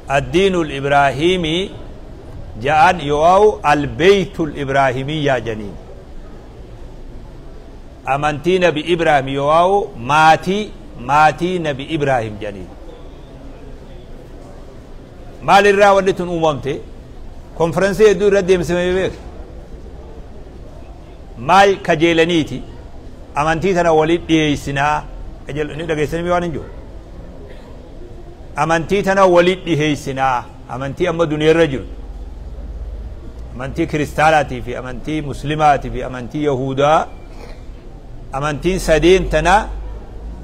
Addiinul Ibraahiimii ja'an yoo'au Albeytul Ibraahimiyyaa janiin. Amantii Nabi Ibraahim yoo'au maatii maatii Nabi Ibraahim janiin. Maalirraa wanni tun uumamte? Konferansii hedduu irra deemsifame beeka. Maal kajeelaniiti amantii tana walit dhiheessinaa ni dhageessanii waan hin jiru. Amantii tana walit dhiheessinaa, amantii amma duniyaarra jiru, amantii kiristaanaatii fi amantii muslimaatii fi amantii yahudaa, amantiin sadeen tana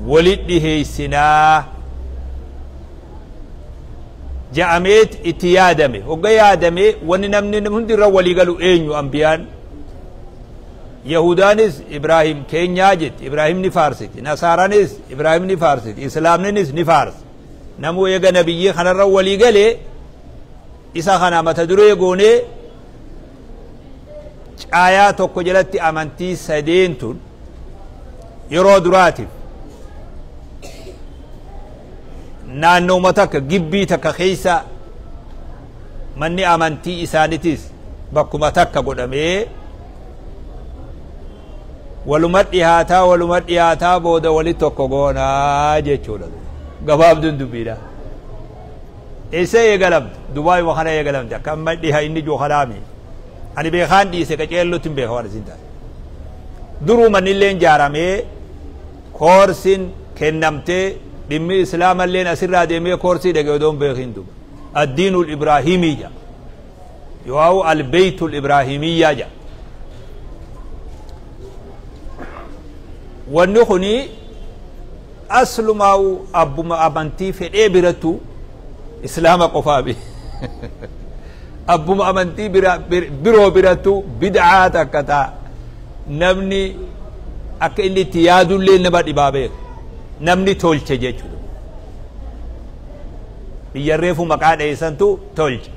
walit dhiheessinaa ja'ameet itti yaadame. Hogga yaadame wanni namni hundi irra walii galu eenyu? Ambiyaan Yahudaanis Ibraahim keenyaa jetti, Ibraahim ni faarsiti, Nasaaranis Ibraahim ni faarsiti, Islaamninis ni faarsi. Namuu eega nabiyyii kanarra walii galee isa kana mata duree goonee caayaa tokko jalatti amantii sadeen tun yeroo duraatiif naannooma takka gibbii takka keessa manni amantii isaanitis bakkuma takka godhamee waluma dhihaataa waluma dhihaataa booda wali tokko goonaa jechuudha. Gabaabduun dubbiidha. Eessa eegalamte? Dubaayuma kana eegalamte. Akka amma dhiha inni jiru kanaami. Ani beekaan dhiise qaceellutti hin beeka waan isin taate. Duruu mannilleen ijaaramee koorsiin kennamtee dhimmi islaamalleen asirraa deemee koorsii dhage odoo hin beekin duba. Addiinul Ibraahimii jedha. Yoo Albeytul Ibraahimiyyaa jedha. Wanni kuni aslumaa'u abbuma amantii fedhee birattu islaama qofaa abbuma amantii biroo birattu bid'aa takka ta'a. Namni akka inni itti yaadullee nama dhibaa beeka. Namni tolche jechuudha. Biyya reefu maqaa dheessantu tolche.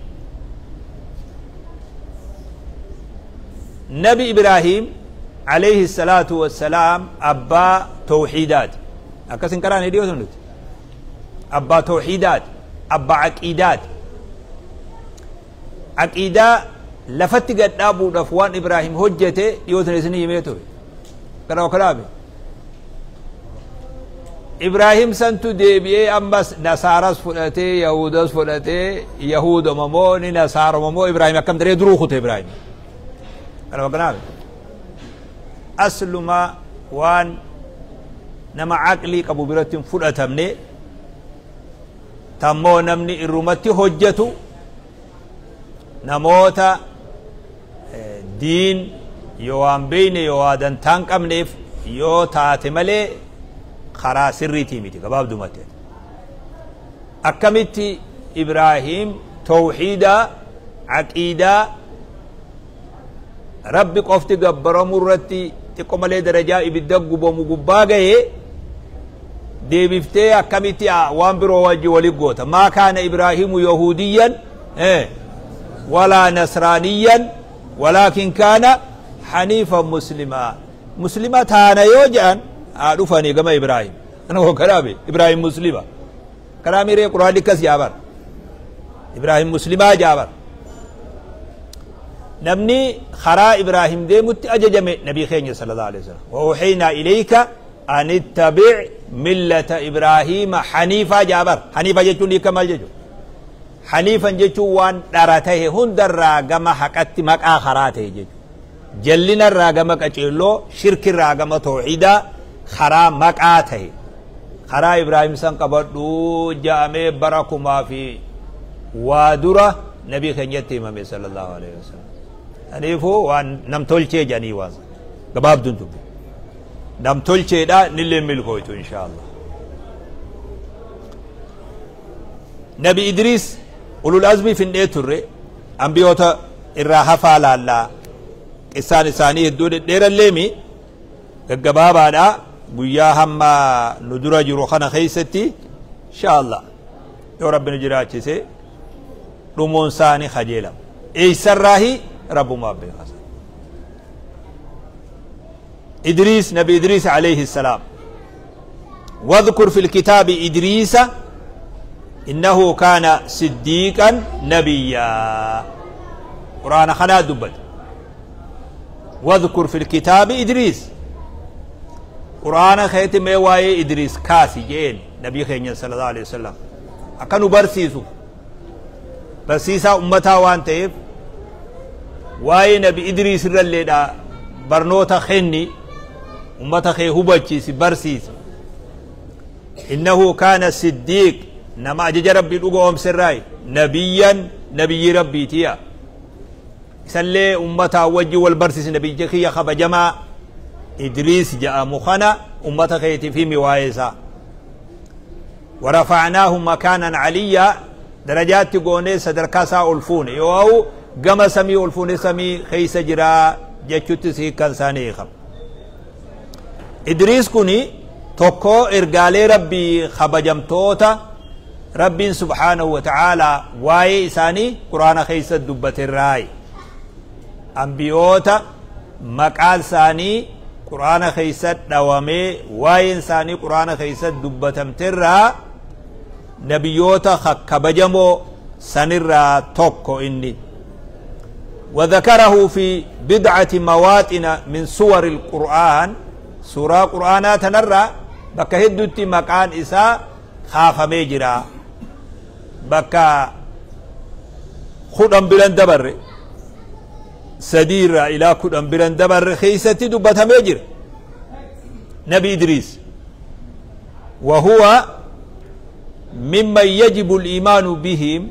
Nabi Ibraahim alayhi salaatu wassalaam abbaa tawxiidaati. Akkas hin qaraane dhiyootu nuti. Abbaa tawxiidaati. Abbaa aqiidaati. Aqiidaa lafatti gad dhaabuudhaaf waan Ibraahim hojjete dhiyootan isinii himee ture. Kana kanaami. Ibraahim santu deebi'ee ammas Nasaaras fudhatee Yahudas fudhatee Yahudoma moo ni Nasaaroma moo Ibraahim akkam daree duruu kute Ibraahim. Kana kanaami. Asluma waan nama aqlii qabu biratti hin fudhatamne tammoo namni irrumatti hojjetu namoota diin yoo waan beeyne yoo waa dantaan qabneef yoo taate malee karaa sirriitii miti gabaabdumatti. Akkamitti Ibraahim tawxiidaa aqiidaa Rabbi qofti gabbaramu irratti xiqqo malee darajaa ibidda gubamu gubbaa gahee deebiftee akkamitti waan biroo wajji wali goota? Maa kaana Ibraahimu yahuudiyyan walaa nasraaniyyan walaakin kaana haniifan muslimaa. Muslima taana yoo jedhan haa dhufanii gama Ibraahim. Kanaaf Ibraahim muslima. Karaa miree Quraanni akkas jaabar. Ibraahim muslimaa jaabar. Namni karaa Ibraahim deemutti ajajame nabii keenya sallallahu alaihi wasallam. Wa uhiynaa ilayka an ittabi' millata Ibraahiima haniifaa jaabar. Haniifa jechuun hiika maal jechuudha? Haniifan jechuun waan dhara tahe hundarraa gama haqatti maqaa karaa tahe jechuudha. Jallinarraa gama qaceelloo, shirkirraa gama tawxiidaa karaa maqaa tahe. Karaa Ibraahim san qabadhuu ja'amee bara kumaa fi waa dura nabii keenyatti himame sallallahu alaihi wasallam. Kanaafuu waan nam tolchee jedhanii waan gabaabduun dubbi. Nam tolcheedha nillee milkooytu inshaallah. Nabi Idriis ulul azmii findhee turre ambiyoota irraa hafaa laallaa qissaan isaanii hedduu dhedheeralleemi gaggabaabaadha guyyaa hamma nu dura jiru kana keessatti inshaallah yoo rabbi nu jiraachise dhumuun isaanii kajeelama. Eessarraahi rabbumaa beeka. Idriis Nabi Idriis alayhi salaam. واذكر في الكتاب إدريس إنه كان صديقا نبيا. قرآن خنا دبت. واذكر في الكتاب إدريس. قرآن خيت مواي إدريس كاسي جين نبي خيني صلى الله عليه وسلم. أكنو برسيسو برسيسا أمتا وانتيف واي نبي إدريس رلي دا برنوتا خيني أمتا خي هبتشيس برسيس. إنه كان صديق نما أجج ربي الأقوم سراي نبيا نبي ربي تيا سلي أمتا وجه والبرسيس نبي جخي خب جماع إدريس جاء مخنا أمتا خيتي في موايسا. ورفعناه مكانا عليا درجات تقوني صدركاسا ألفون يو قم سمي ألفون سمي خيس جرا جتشت سيكا ساني خب. إدريس كوني توكو إرقالي ربي خبجمتوتا ربي سبحانه وتعالى واي إساني قرآن خيس الدبة الراي أنبيوتا مقال ساني قرآن خيس دوامي واي إنساني قرآن خيس الدبة تمترا نبيوتا خكبجمو سنرا توكو إني. وذكره في بضعة مواطن من سور القرآن. سورة قرآن تنرى بك هدوتي مكان إساء خاف ميجرا بك خدام بلان دبر سدير إلى خدام بلان دبر خيستي دبت ميجر نبي إدريس. وهو ممن يجب الإيمان بهم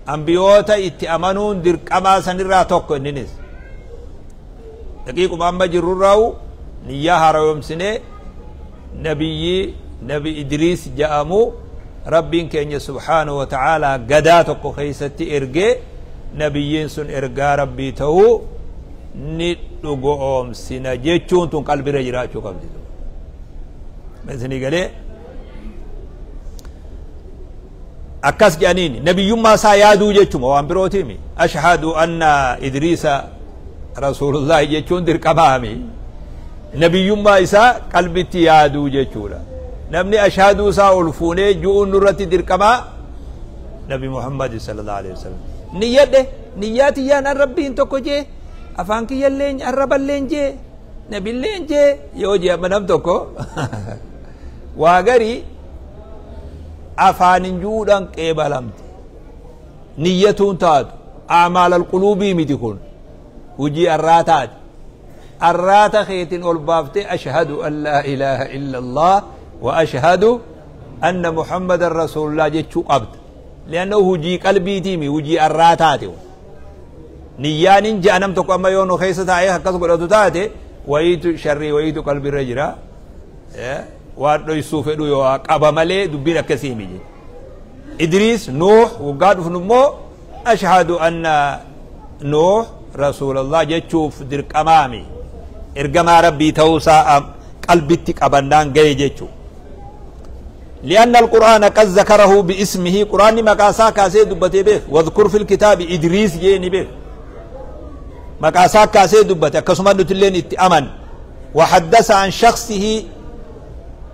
أنبيوتا اتأمنون درك أما سنرى توكو ننس دقيق ما مجرر نياها روم سنة نبي نبي إدريس جاءمو ربين كأن سبحانه وتعالى قداتك خيستي إرقي نبيين سن إرقا ربي تو ندقوم سنة جيتشون تون قلبي رجراتشو قبل مثني قال أكاس جانيني نبي يما سايادو جيتشون وان بروتيمي أشهد أن إدريس رسول الله جيتشون در كمامي نبي يما إسا قلبي تيادو جيتشولا نمني أشهدو سا ألفوني جؤون نورتي در كما نبي محمد صلى الله عليه وسلم نياته نياتي يا ربي انتو جي أفانكي يلين الرب اللين جي نبي اللين جي يوجي أما نمتوكو واغري أفان جودا قبلمت نيتون تاد أعمال القلوب متكون وجي الراتات الرات خيت ألبافت أشهد أن لا إله إلا الله وأشهد أن محمد رسول الله جتشو قبض لأنه وجي قلبي تيمي وجي الراتات نيان جانم تقوى ما يونو خيسة آيه حقا قلتو تاتي ويتو شري ويتو قلبي رجرا وارد يسوف يو قبا مالي دبينا كسيمي إدريس نوح وقاد فنمو أشهد أن نوح رسول الله جتشوف درك أمامي إرقما ربي توسا قلبي تك أبندان جاي جتشو لأن القرآن قد ذكره باسمه قرآن مقاسا كاسي دبتي به واذكر في الكتاب إدريس جيني به مقاسا كاسي دبتي كسما نتلين اتأمن وحدث عن شخصه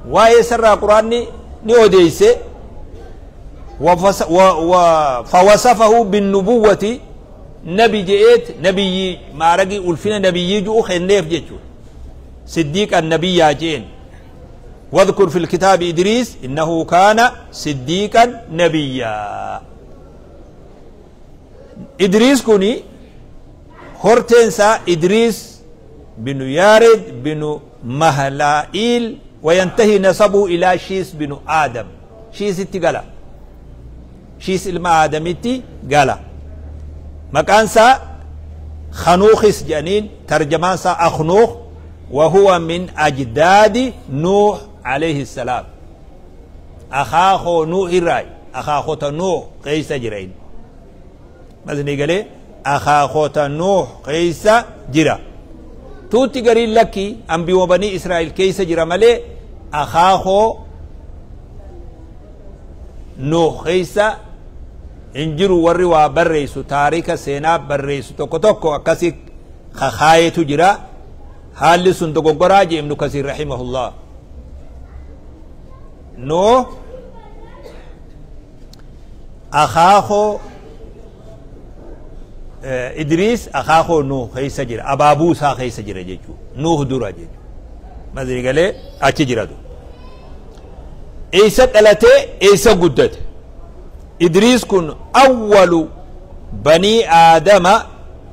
ويسر القرآن نوديس فوصفه بالنبوة نبي جئت نبي ما رجي ألفنا نبي جو خنيف جيتشو صديق النبي يا واذكر في الكتاب إدريس إنه كان صديقا نبيا. إدريس كوني هورتنسا إدريس بن يارد بن مهلائيل وينتهي نسبه إلى شيس بن آدم. شيس اتقلا شيس الما آدمتي قال مكانسا خنوخس جنين ترجمانسا أخنوخ وهو من أجداد نوح عليه السلام. أخاخو نوح الرأي أخاخو نوح قيس جرين مثلا قال أخاخو نوح قيس جرا توتي قرين لكي أنبي وبني إسرائيل كيس جرا ملي أخاخو نوح قيس انجرو وروا بريسو تاريخ سينا بريسو توكو توكو أكاسي خخايتو جرا حال سندقو قراجي ابن كثير رحمه الله. نوح Akaakoo Idriis akaakoo Nuuh keessa jira, abaabuu isaa keessa jira jechuudha. Nuuh dura jechuudha. Masrii galee achi jira du. Eessa dhalatee, eessa guddate? Idriis kun awwalu banii Aadama,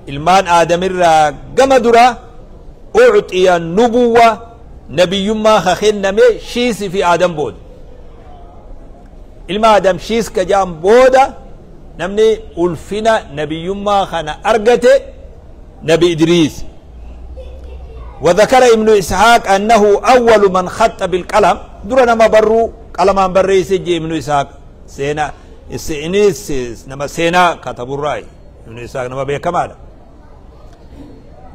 ilmaan Aadamirraa gama dura ucxiya nubuwwa, nabiyyummaa ka kenname Shiisi fi Aadam booda. Ilma Aadam Shiis ka jedhan booda namni ulfina nabiyyummaa kana argate Nabi Idriis. وذكر ابن إسحاق أنه أول من خط بالقلم، درنا ما برو قلمان بريس جي ابن إسحاق سينا إنيس نما سينا كتب الرأي ابن إسحاق نما بيكمال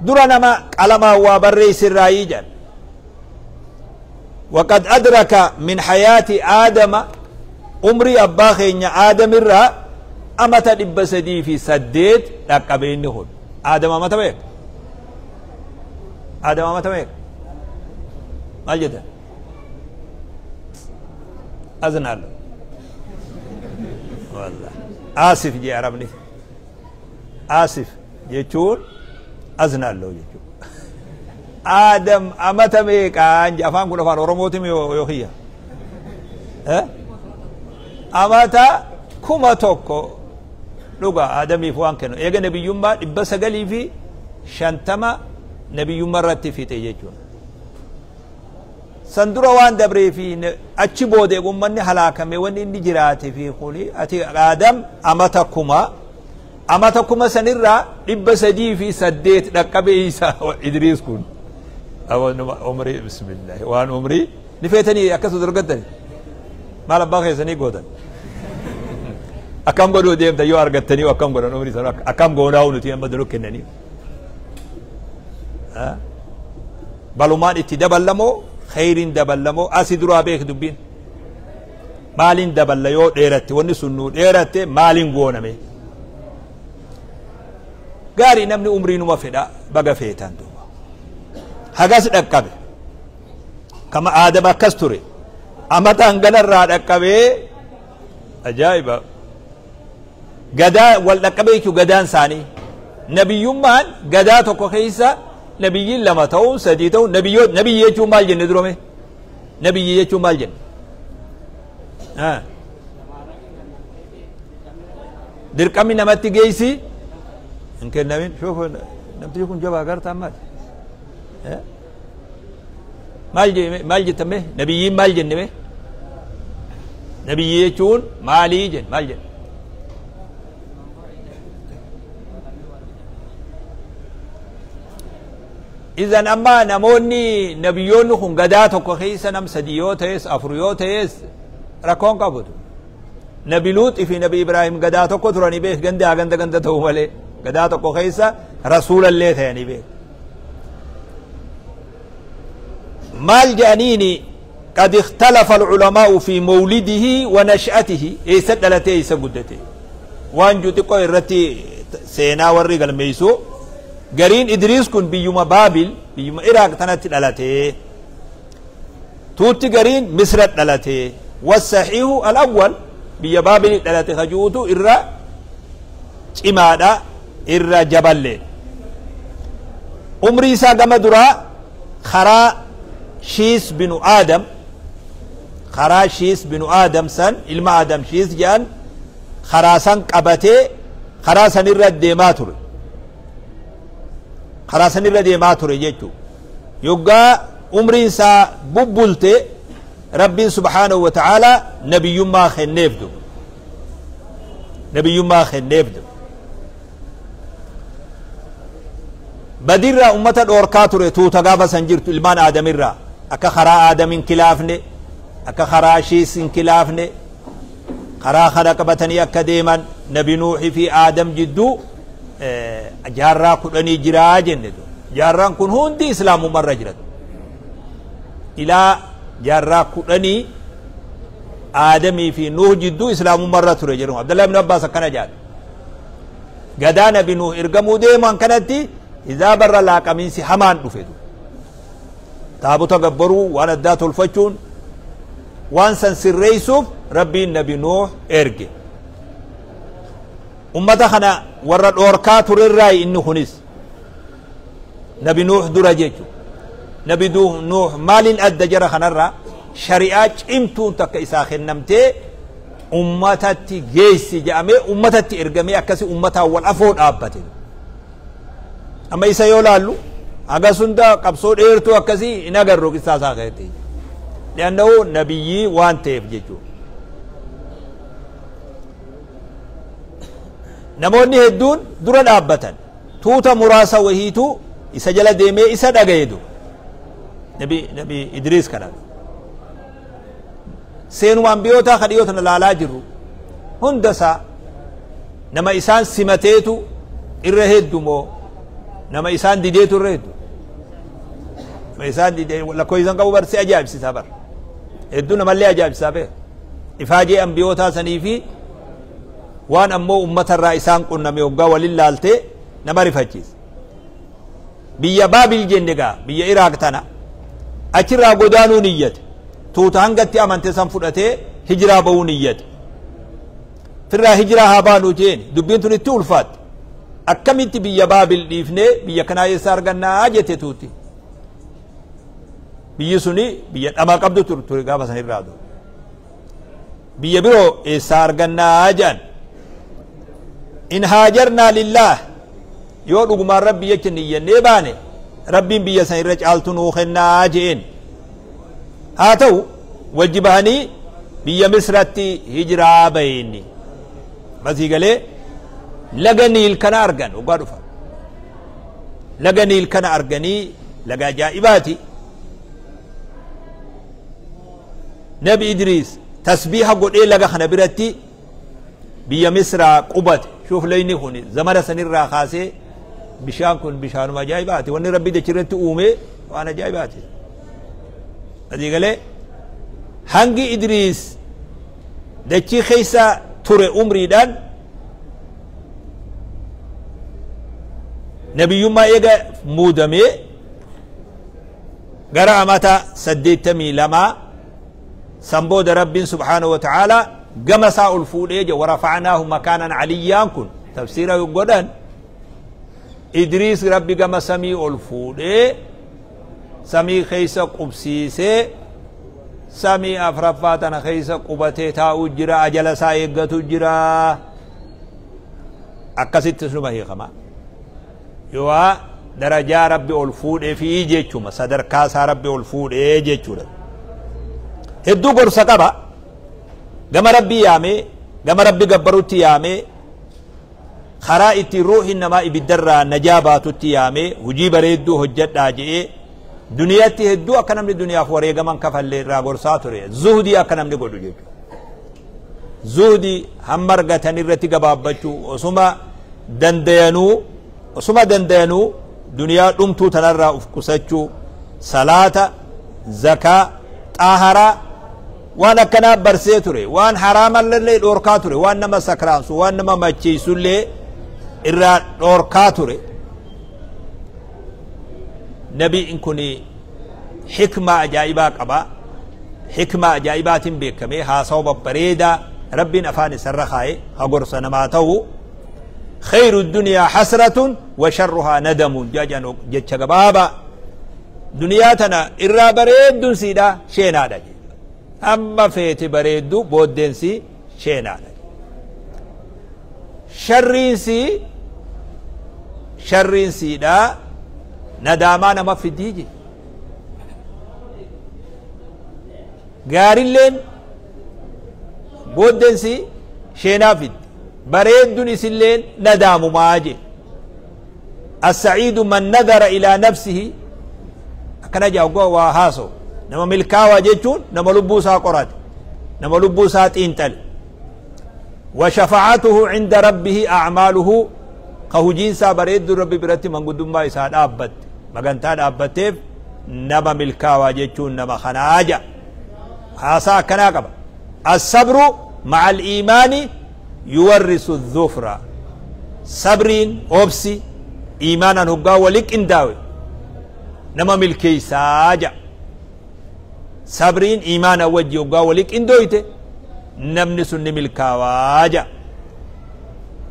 درنا ما قلما وبريس الرأي جل. وقد أدرك من حياة آدم عمري أباخي آدم الرا أمت إبسدي في سديت لقبينهن. آدم أمت بيك؟ آدم أمت بيك؟ ما جدا أذن الله والله آسف جي عربني آسف جيتون أذن الله جيتون آدم أمت بيك أنج أفهم كل فان أورموتي ميوخيا ها أمت كما توكو لغة آدم يفوان كانوا إيجا نبي يوم بس قالي في شنتما نبي يوم رتي في تيجون سندرا وان دبري في أتشبو ده ومن هلاك مي ون إني جراتي في خولي أتي آدم أمتكما أمتكما سنرى إبس دي في سديت ركب عيسى إدريس كون أو عمري بسم الله وان عمري نفيتني أكسر درجتني ما لباقي سني جودن أكم قالوا ديم تيو أرجتني وأكم قالوا عمري سنة أكم قالوا نتي أما دلوك كنني ها بلومان اتدبلمو خير دبلمو أسيدروا بيك دبين مالين دبليو ديرتي ونسنو ديرتي مالين قونمي قاري نمني عمري نما فدا بقى فيتان دوبا هجاس دكابي كما آدم كستوري أما تانغنا را دكابي أجايبا غدا والدكابي كيو غدان ساني نبي يمان غدا توكو خيسا نبي لما تاو سدي تاو نبي نبي يجو مال جن درومي نبي يجو مال جن ها دركامي نمتي جيسي إن كان نبي شوف نمتي يكون جوا غير تامات ها مال جي مال جي تمه نبي مال جن نبي نبي يجون مالي جن مال جن إذن أما نموني نبيون خن قداتو كخيسا نم سديوتيس أفريوتيس ركون قبضو نبي لوط في نبي إبراهيم قداتو كتراني بيه غندا غندا غندا تومالي قداتو كخيسا رسول الله ثاني بيه مال جانيني قد اختلف العلماء في مولده ونشأته إيه سدلته إيه سقدته وانجو تقوي الرتي سينا ورقل ميسو قرين إدريس كن بيوم بابل بيوم إراق تنتي دلته توتي قرين مصر دلته والصحيح الأول بيا بابل دلته خجوتو إرى إمادة إرى جبل عمري ساقم درا خرا شيس بن آدم خرا شيس بن آدم سن إلما آدم شيس جان خراسان قبته خراسان إرى ديماتور خراسان irra deemaa ture jechuu yoggaa umriin isaa bubbulte rabbiin subhaanahu wa ta'aalaa nabiyyummaa kenneef du nabiyyummaa kenneef du badirraa ummata dhoorkaa ture tuuta gaafa san jirtu ilmaan aadamirraa akka karaa aadam hin kilaafne akka karaa shiis hin kilaafne karaa kana qabatanii akka deeman nabi nuuxi fi aadam jidduu jaarraa kudhanii jiraa jenne jaarraan kun hundi islaamumarra jiran ilaa jaarraa kudhanii aadamii fi nuuh jidduu islaamumarra ture jedhu Abdullah ibn Abbaas akkana jedha gadaa nabi nuuh ergamuu deeman kanatti izaa barra laaqamiinsi hamaan dhufe taabota gabbaruu waan addaa tolfachuun waan san sirreessuuf rabbiin nabi nuuh erge. Ummata kana warra dhoorkaa turerraa inni kunis Nabi Nuuh dura jechu. Nabi Nuuh maaliin adda jara kanarraa? Shari'aa cimtuun takka isaa kennamtee ummatatti geessi jedhamee ummatatti ergamee akkasi ummataan wal afoo dhaabbate. Amma isa yoo laallu hagas hunda qabsoo dheertuu akkasii hin agarru qissaa isaa keessatti. Li'annahu nabiyyii waan ta'eef jechuudha. Namoonni hedduun dura dhaabbatan. Tuuta muraasa wahiitu isa jala deemee isa dhagaye dur. Nabi Idriis kana. Seenuma ambiyootaa ka dhiyoo tana laalaa jirru hunda isaa nama isaan simateetu irra heddu moo nama isaan dideetu irra heddu? Nama isaan didee lakkoofsa qabu bar si ajaa'ibsiisaa bar. Hedduu namallee ajaa'ibsiisaa beeka. Ifaajee ambiyootaa sanii fi waan ammoo ummatarraa isaan qunname hoggaa walin laaltee nama rifachiisa. Biyya Baabil jenne gaa biyya Iraaq tana achirraa godaanuu niyyate. Tuuta hangatti amante san fudhatee hijiraa ba'uu niyyate. Firraa hijiraa haa baanuu jeeni dubbiin tun itti ulfaatte. Akkamitti biyya Baabil dhiifnee biyya kanaa eessa argannaa jette tuuti. Biyyi suni biyya dhamaa qabdu ture gaafa san irraa ture. Biyya biroo eessaa argannaa jedhan. In haajarnaa lillaah yoo dhugumaan rabbi jecha niyyannee baane rabbiin biyya san irra caaltu nuu kennaa je'een. Haa ta'u wajji bahanii biyya Misratti hijiraa baheenni. Masii galee laga Niil kana argan waggaa dhufa. Laga Niil kana arganii laga ajaa'ibaati. Nabi Idriis tasbiiha godhee laga kana biratti biyya Misraa qubate. Shuuf layni kun zamana sanirraa kaasee bishaan kun bishaanuma ajaa'ibaati. Wanni Rabbi dachirratti uume waan ajaa'ibaati. Asii galee hangi Idriis dachii keessa ture umriidhaan nabiyyummaa eega muudamee gara amata 82 san booda Rabbiin subhaanahu wa ta'aalaa gama isaa ol fuudhee jedhe warafa'naahu makaanan aliyyaan kun tafsiira godhan Idriis Rabbi gama samii ol fuudhee samii keessa qubsiisee samii afraffaa tana keessa qubatee taa'uu jira ajala isaa eeggatu jira akkasitti sunuma hiikama yoo darajaa Rabbi ol fuudhee fi jechuma sadarkaa isaa Rabbi ol fuudhee jechuudha. Hedduu gorsa qaba. Gama Rabbii yaamee, gama Rabbi gabbarutti yaamee, karaa ittiin ruuhin namaa ibiddarraa najaa baatutti yaamee, hujii bareedduu hojjadhaa je'ee, duniyaatti hedduu akka namni duniyaaf wareegaman kafallee irraa gorsaa ture. Zuhdii akka namni godhu jechuudha. Zuhdii hamma argatan irratti gabaabbachuu osuma dandayanuu duniyaa dhumtuu tanarraa uf qusachuu, salaata, zakaa, xaaharaa waan akkanaa barsee ture, waan haraamallee dhoorkaa ture, waan nama sakraansu, waan nama macheessullee irraa dhoorkaa ture. Nabiin kun hikmaa ajaa'ibaa qaba. Hikmaa ajaa'ibaatiin beekamee haasawa babbareedaa Rabbiin afaan isarra kaa'e ha gorsa namaa ta'u. Khayru duniyaa hasratun wa sharruhaa nadamun jaajan jecha gabaabaa. Duniyaa tana irraa bareedduun siidha sheenaadha. Amma feete bareeddu booddeensi sheenaadha. Sharriin siidha nadaamaa nama fidii je. Gaarilleen booddeensi sheenaa fiddi. Bareedduun isilleen nadaamumaa je. As-sa'iidu man nadara ilaa nafsihi akkana jaa waa haasoo. Nama milkaawaa jechuun nama lubbuu isaa qorate, nama lubbuu isaa xiinxale. Wa shafaa'atuhu inda rabbihi a'maaluhu ka hujiin isaa bareedduu rabbi biratti manguddummaa isaa dhaabbatte, magantaa dhaabbatteef nama milkaawaa jechuun nama kanaa ja'a. Haasaa akkanaa qaba. As-sabru ma'a al-iimaani yuwarrisu dhufra. Sabriin obsi iimaanaan hoggaa wali qindaawe nama milkeessaa ja'a. Sabriin iimaana wajji hoggaa wali qindooyte namni sun ni milkaawaa ja'a.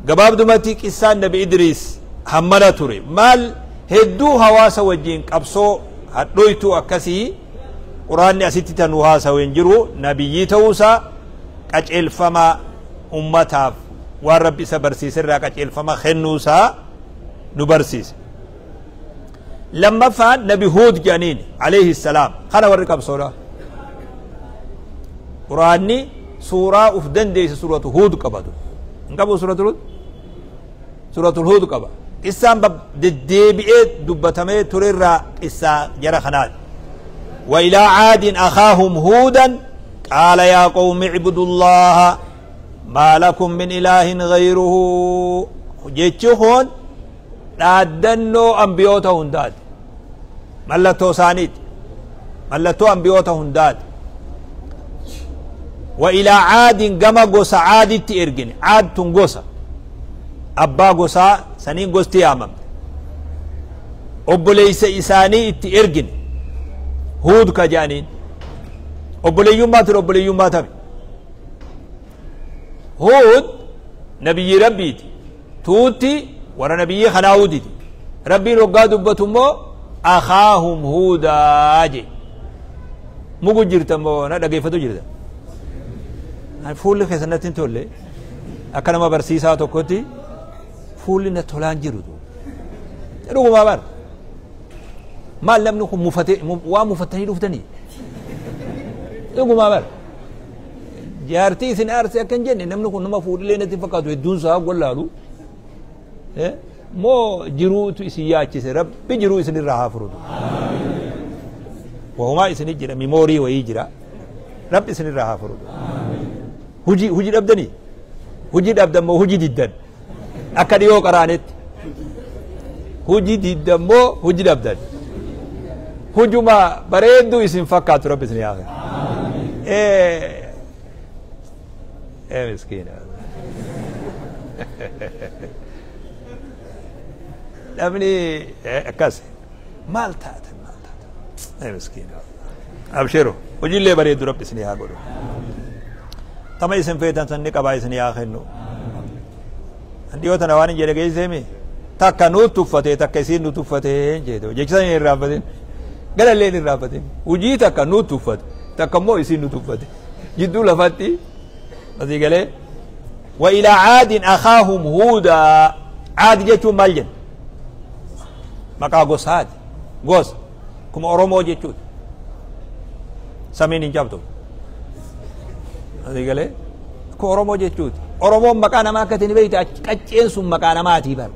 Gabaabdumatti qissaan Nabi Idriis hammana ture. Maal hedduu hawaasa wajjiin qabsoo hadhoytuu akkasii Quraanni asitti tanuu haasawu hin jiru. Nabiyyii ta'uusaa qaceelfama ummataaf waan Rabbi isa barsiise irraa qaceelfama kennuusaa nu barsiise. Lammaffaan Nabi Huud jedhaniin alayhi salaam. Kana warri qabsoodha. Quraanni suuraa uf dandeesse suuratu Huud qabatu. Hin qabu suuratu Huud? Suuratul Huud qaba. Qissaan deddeebi'ee dubbatamee turerraa qissaa jara kanaati. Wa ilaa caadin akhaahum huudan qaala yaa qawmi icbudullaaha maa lakum min ilaahin gayruhu. Jechi kun dhaaddannoo ambiyoota hundaati. Mallattoo isaaniiti. Mallattoo ambiyoota hundaati. Wa ilaa caadin gama gosa caaditti ergine. Caad tun gosa. Abbaa gosaa saniin gosti yaamamte. Obboleeysa isaanii itti ergine. Huud ka jedhaniin. Obboleeyyummaa ture, obboleeyyummaa tabe. Huud nabiyyi Rabbiiti. Tuutti warra nabiyyi kanaa Huuditi. Rabbiin hoggaa dubbatu immoo akhaahum huudaa je. Mugu jirta moo na dhageeffatu jirta? Fuulli keessan natti hin tolle. Akka nama barsiisaa tokkotti fuulli na tolaan jiru. Dhugumaa bara. Maal namni kun mufatee waan mufattanii dhuftanii? Dhugumaa bara. Jaartii isin aarsee akka hin jenne namni kun nama fuudhilee natti fakkaatu hedduun isaa wallaalu. Moo jiruutu isin yaachise? Rabbi jiruu isin irraa haa furutu. Wahumaa isin jira mimoorii wayii jira. Rabbi isin irraa haa furutu. Hujii hujii dhabdanii? Hujii dhabdan moo hujii diddan? Akka dhiyoo qaraanetti. Hujii diddan moo hujii dhabdan? Hujuma bareedduu isin fakkaatu Rabbi isin haa. Miskiina. Namni akkas maal taate maal taate? Miskiina. Abshiru hojiilee bareedduu Rabbi isin haa godhu. Tama isin feetan sanni qabaa isin haa kennu. Dhiyoo tana waan hin jedhe geesseemi. Takka nu tuffate takka isiin nu tuffate jedhe. Jecha sana hin irraanfatin. Galallee hin irraanfatin. Hojii takka nu tuffate takka immoo isiin nu tuffate. Jidduu lafatti asii galee. Wa ilaa caadin akhaahum huudaa. Caadi jechuun maal jenna? Maqaa gosaati. Gosa. Kuma Oromoo jechuudha. Samiin hin cabdu. Asii galee. Kun Oromoo jechuuti. Oromoon maqaa namaa akka ta'e ni beekta. Qacceen sun maqaa namaatii bara.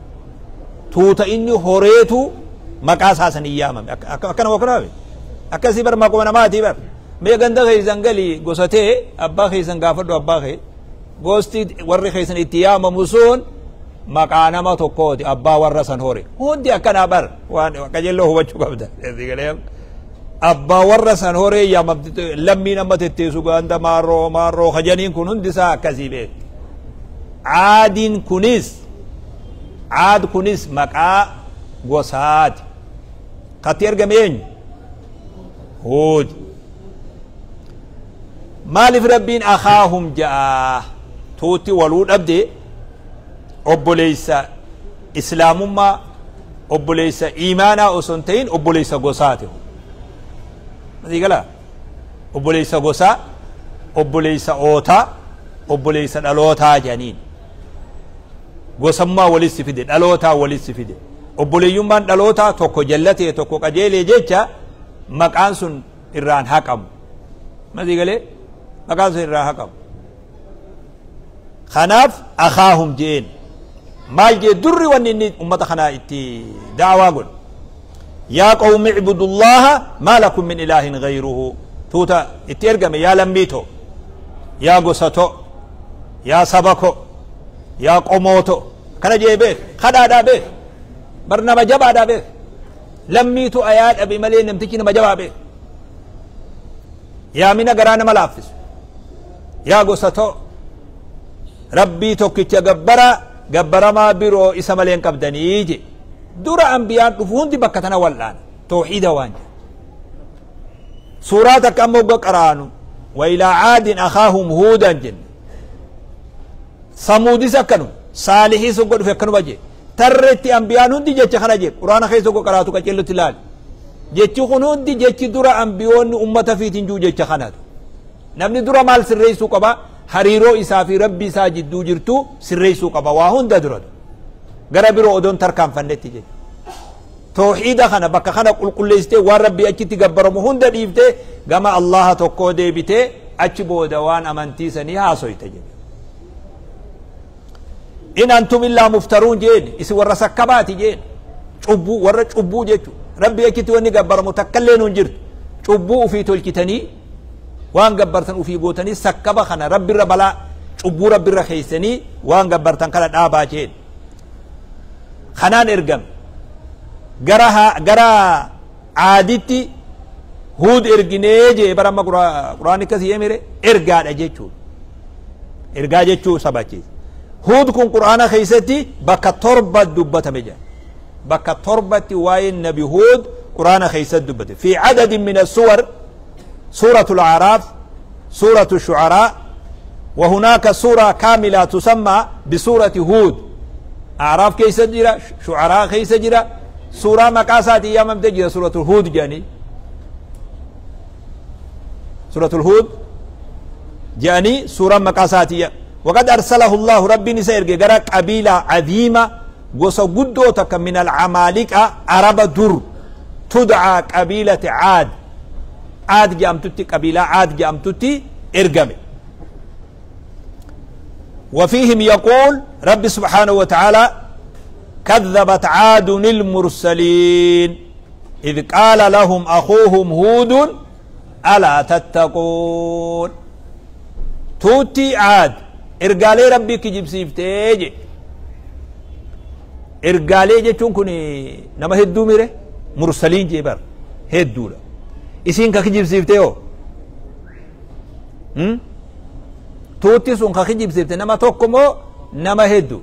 Tuuta inni horeetu maqaa isaa san hin yaamame. Akkana wakkanaa akkasii bara maquma namaatii bara. Mee ganda keessan galii gosa ta'e abbaa keessan gaafadhu abbaa kee. Gosti warri keessan itti yaamamu sun maqaa nama tokkooti abbaa warra san hore. Hundi akkanaa bara waan qajeelloo hubachuu qabda. Asii galee. Abbaa warra san horee yaamamti lammiin amma tetteessu ganda maarroo maarroo kajaniin kun hundi isaa akkasii beekti. Caadiin kunis caad kunis maqaa gosaati. Katti ergame eenyu? Huud. Maaliif Rabbiin akhaahum ja'a? Tuutti waluu dhabde obboleessa islaamummaa obboleessa iimaanaa osoo hin ta'in obboleessa gosaati. Masii galaa? Obboleessa gosaa, obboleessa ootaa, obboleessa dhalootaa jedhaniin. Gosammaa walitti fide, dhalootaa walitti fide. Obboleeyyummaan dhalootaa tokko jallatee tokko qajeelee jecha maqaan sun irraan haqamu. Masii galee? Maqaan sun irraa haqamu. Kanaaf akhaahum jeen. Maal jee durri wanni inni ummata kanaa itti da'awaa godhu. Yaa qawmi icbudullaaha maa lakum min ilaahin gayruhu. Tuuta itti ergame yaa lammii too, yaa gosa too, yaa saba ko, yaa qomoo too. Kana jee beek, kadhaadhaa beek, bar nama jabaadhaa beek. Lammiitu ayaa dhabe malee namtichi nama jabaa beek. Yaamina garaa nama laaffisu. Yaa gosa too, Rabbii tokkicha gabbara gabbaramaa biroo isa malee hin qabdanii je. Dura ambiyaan dhufu hundi bakka tana wal'aana. Tawxiida waan jedhu. Suuraa takka ammoo hogga qaraanu wa ilaa caadin akhaahum huudan jenne. Samuudis akkanuma. Saalihii sun godhufe akkanuma jee. Tarreetti ambiyaan hundi jecha kana jee. Quraana keessa ogoo qaraatu qaceellotti ilaali. Jechi kun hundi jechi dura ambiyoonni ummata fiitiin jiru jecha kanatu. Namni dura maal sirreessuu qaba? Hariiroo isaa fi Rabbi isaa jidduu jirtu sirreessuu qaba waa hunda duratu. Gara biroo odoon tarkaanfannetti jechuudha. Toohiida kana bakka kana qulqulleessitee waan Rabbii achitti gabbaramu hunda dhiiftee gama Allaha tokkoo deebitee achi booda waan amantii sanii haasoyta jechuudha. In antum illaa muftaruun jeen isin warra sakkabaati jeen cubbuu warra cubbuu jechuudha. Rabbii achitti wanni gabbaramu takkallee nuun jirtu. Cubbuu ufii tolchitanii waan gabbartan ufii gootanii sakkaba kana Rabbirra balaa cubbuu Rabbirra keeysanii waan gabbartan kana dhaabaa jeen. Kanaan ergame. Gara Aaditti Huud erginee jee bara amma Quraanni akkasii emire ergaadha jechuudha. Ergaa jechuu sabachiisa. Huud kun Quraana keessatti bakka 7 dubbatame jira. Bakka 7tti waa'een Nabi Huud Quraana keessatti dubbate. Fi cadadin min as-suwar suuratul A'raaf, suuratul Shu'araa, wa hunaaka suuraa kaamilaa tusammaa bisuurati Huud. A'raaf keessa jira, Shu'araa keessa jira, suuraa maqaa isaatiin yaamamtee jira suuratul Huud jedhanii. Suuratul Huud jedhanii suuraan maqaa isaatiin yaamamte. Waqad arsalahu Allahu Rabbiin isa erge gara qabiilaa aziima gosa guddoo takka min al-Amaaliqa Araba dur tud'aa qabiilati Aad. Aad jedhamtutti qabiilaa Aad jedhamtutti ergame. وفيهم يقول رب سبحانه وتعالى كذبت عاد المرسلين إذ قال لهم أخوهم هود ألا تتقون. توتي عاد إرقالي ربي كجيب سيفتيجي إرقالي جتون كوني نما هدو ميري مرسلين جيبر هدو لا إسين كجيب سيفتيو توتي سون كجيب سيفتي نما توكمو نما هدو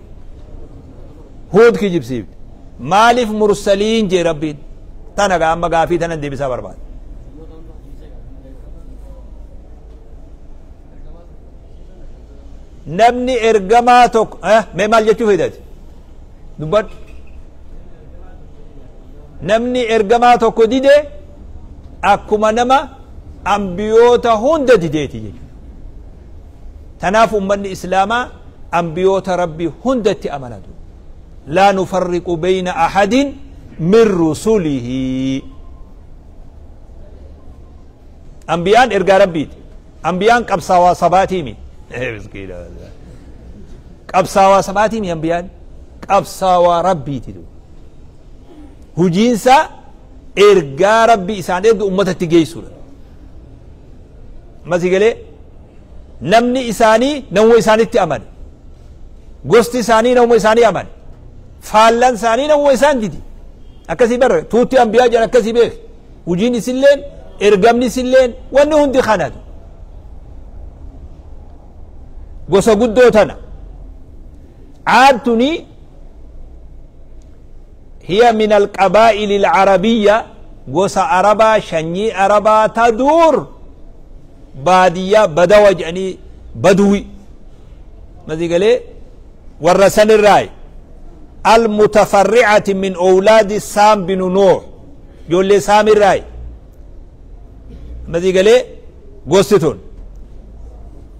هود كجيب سيفت مالف مرسلين جي ربي تانا أما غافي تانا دي بسا برباد namni ergamaa tokko mee maal jechuu fedhati dubbadhu namni ergamaa tokko dide akkuma nama ambiyoota hunda dideeti jechuudha. Tanaaf ummanni islaamaa ambiyoota rabbii hundatti amanatu. Laa nufarriqu bayna ahadin min rusulihi. Ambiyaan ergaa rabbiiti. Ambiyaan qabsaawaa sabaatii miti. Qabsaawaa sabaatii miti ambiyaan qabsaawaa rabbiiti. Hujiinsa ergaa rabbii isaan erga ummatatti geessuudha. Ammas galee namni isaanii namuma isaanitti amane. Gosti isaanii namuma isaanii amane. Faallaan isaanii namuma isaan didi. Akkasii barre tuutti ambiyaa jedhan akkasii beek. Hujiin isilleen ergamni isilleen wanni hundi kanatu. Gosa guddoo tana. Aad tuni hiya min alqabaa'ili alcarabiyya gosa arabaa shanyii arabaa ta dur baadiyyaa badawa jedhanii baduwi masii galee warra sanirraayi almutafarricati min awlaadi saam binu nuux ijoollee saamirraayi masii galee gosti tun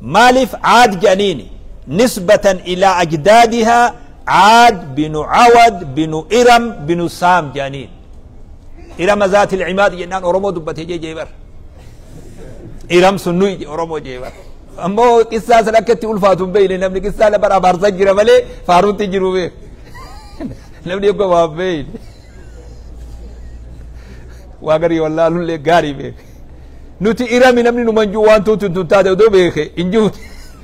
مالف عاد جنيني نسبة إلى أجدادها عاد بن عود بن إرم بن سام جنين إرم ذات العماد جنان أورمو دبته جي جيبر إرم سنوي أورمو جيبر أما قصة سلكت ألفاتهم بين نمني قصة لبر أبارزة جرا ملي فارون تجرو بيه نمني يبقى بين واغري والله لون لي غاري بيه nuti irami namni nu manjuu waan tuutu tun taate odoo beeke injuu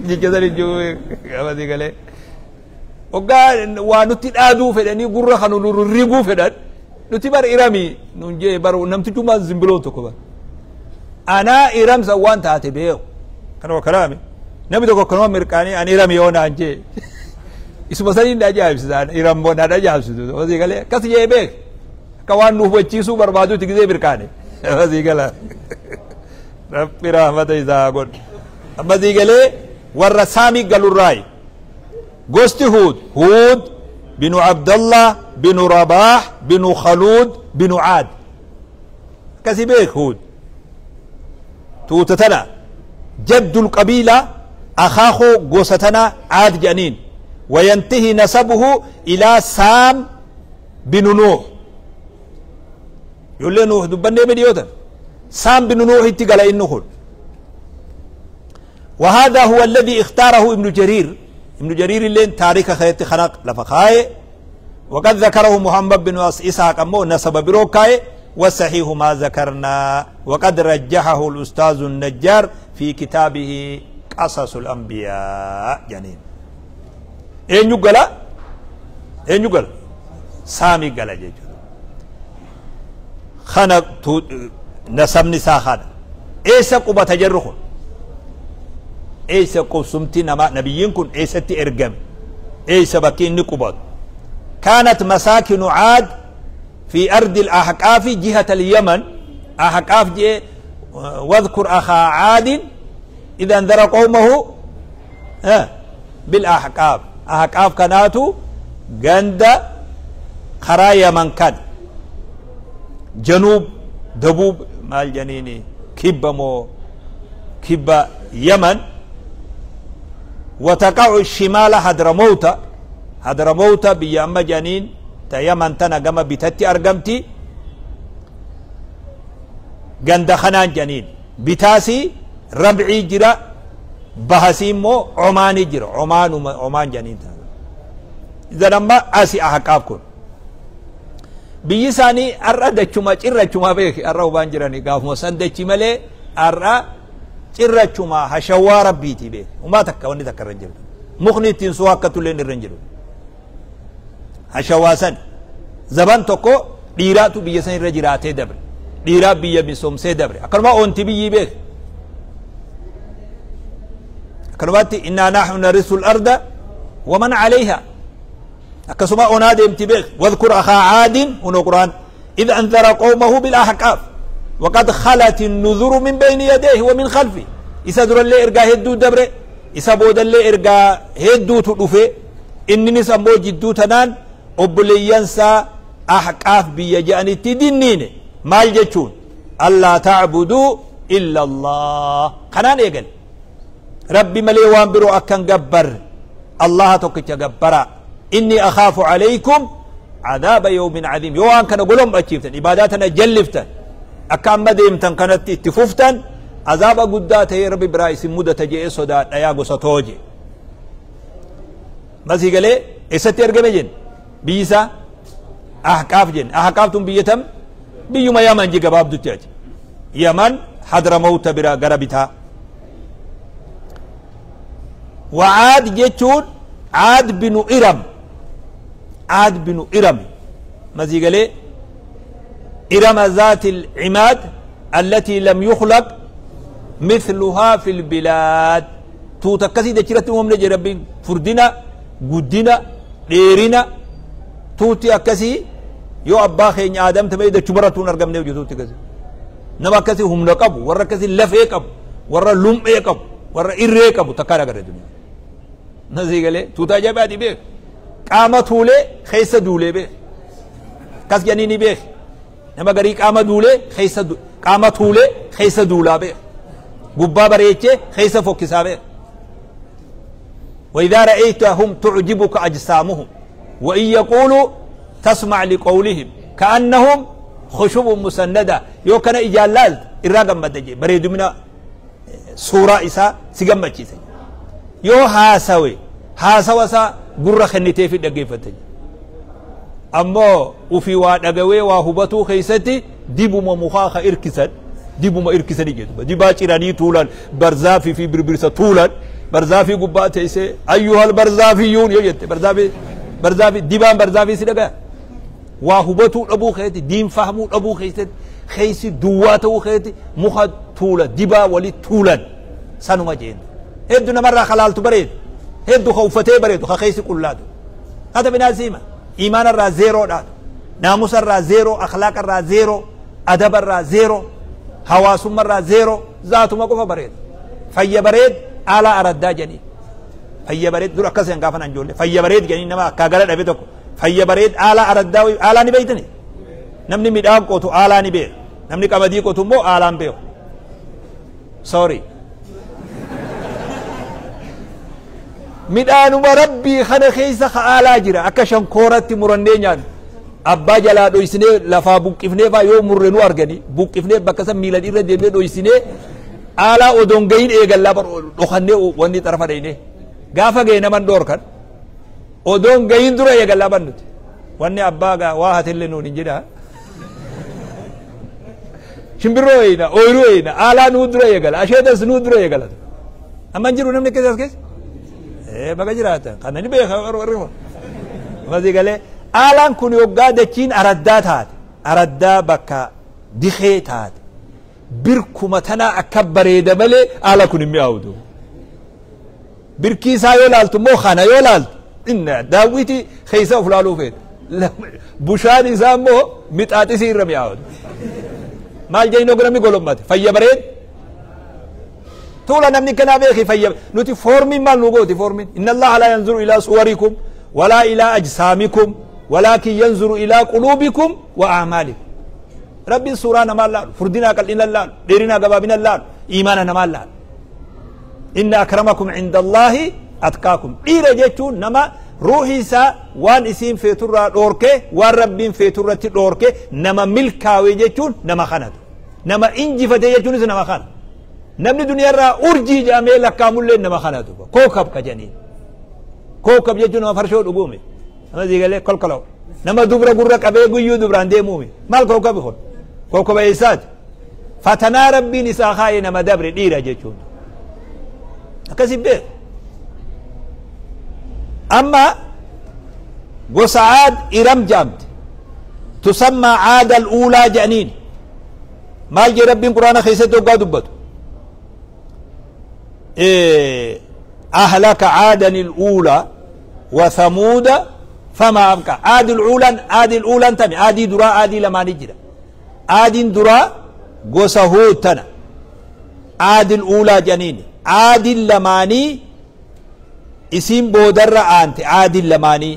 jecha san injuu qabati galee hoggaa waa nutti dhaaduu fedhanii gurra kan nu rurriguu fedhan nuti bar irami nun jee bar namtichumaan zimbiloo tokko bar anaa iramsa waan taate beeku kanuma kalaame namni tokko kanuma mirqaanii ani irami yoo naan jee isuma saniin na ajaa'ibsiisa iram na ajaa'ibsiisu qabati galee akkas jee beek akka waan nu hubachiisuu barbaadutti gisee mirqaane qabati gala. Rabbi rahmata isaa godhu. Amma sii galee warra saamii galurraayi. Gosti Huud, Huud binu Abdallah binu Rabaah binu Khaluud binu Caad. Akkasii beek Huud. Tuuta tana jaddul qabiila akaakoo gosa tana Caad jedhaniin. Wayantihi nasabuhu ilaa Saam binu Nuuh. Ijoollee Nuuh dubbannee midhiyootan. Saam binu Nuuh itti gala inni kun. وهذا هو الذي اختاره ابن جرير. ابن جرير اللي تاريخ خيط خنق لفخاي، وقد ذكره محمد بن إسحاق أمو نسب بروكاي، والصحيح ما ذكرنا، وقد رجحه الأستاذ النجار في كتابه قصص الأنبياء. جنين إن يقول إن يقول سامي قال جيجو خنق نسب نساء خنق إيسا قبة تجرخ إيسا قسمتي نما نبيين كن إيسا تأرجم إيسا بكين نقبض. كانت مساكن عاد في أرض الأحقاف جهة اليمن. أحقاف جي واذكر أخا عاد إذا انذر قومه بالأحقاف. أحقاف كاناتو جند خرايا من كان جنوب دبوب مال جنيني كبة مو كبة يمن. وتقع الشمال حضرموت. حضرموت بيام جنين تيمن تنا جما بتتي أرجمتي جند خنان جنين بتاسي ربعي جرا بحسي مو عماني جرا عمان عمان جنين تنا. إذا لما أسي أحقابكم بيساني أرى دشما جرا شما بيك أرى وبان جراني قاف مسند شمالي أرى جرا شما هشوار بيتي بيك وما تكوني تكرنجل مخني تنسوا كتولين الرنجل هشواسن زبان تكو ديراتو بيساني رجراته دبر ديرا بيا بيسوم سي دبر أكرما أنتي بيي بيك أكرماتي إنا نحن نرث الأرض ومن عليها. أكسما أنادي امتباخ واذكر أخا عاد ونقران إذ أنذر قومه بالأحقاف وقد خلت النذر من بين يديه ومن خلفه. إسا در اللي إرقا هدو دبره إسا بود اللي إرقا هدو تدفه إنني سمو جدو تنان أبلي ينسى أحقاف بيجاني تدنين مال جتشون ألا تعبدوا إلا الله. قنان إيقل ربي ملي وانبرو أكن قبر الله توكي قبرا إني أخاف عليكم عذاب يوم عظيم. يوان كان قولهم أتشيفتن إباداتنا جلفتن أكام مديمتن كانت اتفوفتن عذاب قداته ربي برايس مدة تجي صدات أياغو ستوجي ما سيقالي إسا ترقم جن بيسا أحقاف جن أحقافتم بيتم بيوم يمن جي قباب دوتياج يمن حضر موت برا قربتها. وعاد جيتون عاد بن إرم. عاد بن إرم ما زي إرم ذات العماد التي لم يخلق مثلها في البلاد. توتكسي دكرتهم نجي ربي فردنا قدنا ديرنا توتي أكسي يو أبا خين آدم تبي دكبرتون أرقم نيجي توتي كسي نما كسي هم لقبو ورا كسي لفيكب ورا لم إيكب ورا إريكب تكارا كده الدنيا نزي قال توتا جابادي بيه قامة طولة خيسة دولة بيه كاس جنيني بيه نما قري قامة دولة خيسة قامة طولة خيسة دولة بيه قبا بريتش خيسة فوكسا بيه. وإذا رأيتهم تعجبك أجسامهم وإن يقولوا تسمع لقولهم كأنهم خشب مسندة. يو كان إجالال إراقم مدجي بريد من سورة إسا سيقم مجيسي يو هاسوي هاسوا سا قرة خنتي في دقيفتي أما وفي وادقوي وهبتو خيستي ديبو ما مخاخ إركسان ديبو ما إركسان يجدو ديبا چراني طولان برزافي في بربرسة طولان برزافي قباتي سي أيها البرزافيون يجد برزافي برزافي ديبان برزافي سيدقا وهبتو أبو خيتي دين فهمو أبو خيستي خيسي دواتو خيتي مخا طولا ديبا ولي طولان سانو ما جين هدو نمرة خلالتو بريد هدو خوفتي بريدو خخيسي كلاتو هذا بنازيمة إيمان الرا زيرو داتو ناموس الرا زيرو أخلاق الرا زيرو أدب الرا زيرو هواسم الرا زيرو ذاتو ما كوفا بريد فيا بريد على أردا جني. Fayya bareed dur akkas hin gaafan ijoollee. Fayya bareed jedhanii nama akka gara dhabe tokko. Fayya bareed aalaa araddaa aalaa ni beeytani. Namni midhaan qotu aalaa ni beeka. Namni qamadii qotu immoo aalaan beeku. Sorry. Midhaanuma rabbii kana keessa ka aalaa jira akka shankooratti murannee nyaannu. Abbaa jalaa dhoysinee lafaa buqqifnee faa yoo murre nu argani buqqifnee bakka san miilan irra deemnee dhoysinee aalaa odoon gahin eegallaa bar dhokannee wanni xarafa dhayne gaafa gahe naman dhoorkan odoon gahin dura eegallaa bar nuti wanni abbaa gaa waa hatillee nuun hin jedhaa shimbirroo eeyna ooyiruu eeyna aalaa nuu dura eegala asheetas nuu dura eegala amma hin jiru namni keessa as keessa baga jiraatan kana ni beeka warri kun masii galee aalaan kun yoggaa dachiin araddaa taate araddaa bakka dikee taate birkuma tanaa akka bareeda malee aala kun hin mi'aawutu. Birkii isaa yoo laaltu immoo kana yoo laaltu inna daawwiti keessa of laaluu feeta. Bushaan isaa immoo mixaaxisii irra mi'aawutu. Maal jedhanii oguu namni golommate fayya bareed. Tuula namni kanaa beeki fayya nuti foormiin maal nu gooti foormiin inna allaha laa yanzuru ilaa suwarikum walaa ilaa ajsaamikum ولكن ينظر إلى قلوبكم وأعمالكم. ربي سورة نما لا فردنا قلنا لا ديرنا قبابنا لا إيماننا ما لا إن أكرمكم عند الله أتقاكم. إيرا جيتو نما روحي سا وان اسم في ترى دورك وان ربي في ترى دورك نما ملكاوي جيتو نما خانت نما إنجي فتي جيتو نما خان نمني دنيا را أرجي جامي لكامل نما خانت كوكب كجنين كوكب جيتو نما فرشو دغومي nama zigalee kolkolaw nama dubra gurra qabee guyyuu dubraan deemuumi maal kookabi kun kookoba eessaati fatanaa rabbiin isaa kaaye nama dabre dhiira jechuun akkasi beeku amma gosa Aad Iram jaamte tusammaa Aada al-uulaa jedhaniin maal jee rabbiin quraana keessatti hoggaa dubbatu ahlaka aadan al-uulaa wa thamuuda فما أبقى. عاد الأولى عاد الأولى تمي عادي درا عادي لما نجرا عاد درا قصهوتنا عاد الأولى جنين عاد اللماني اسم بودر أنت عاد اللماني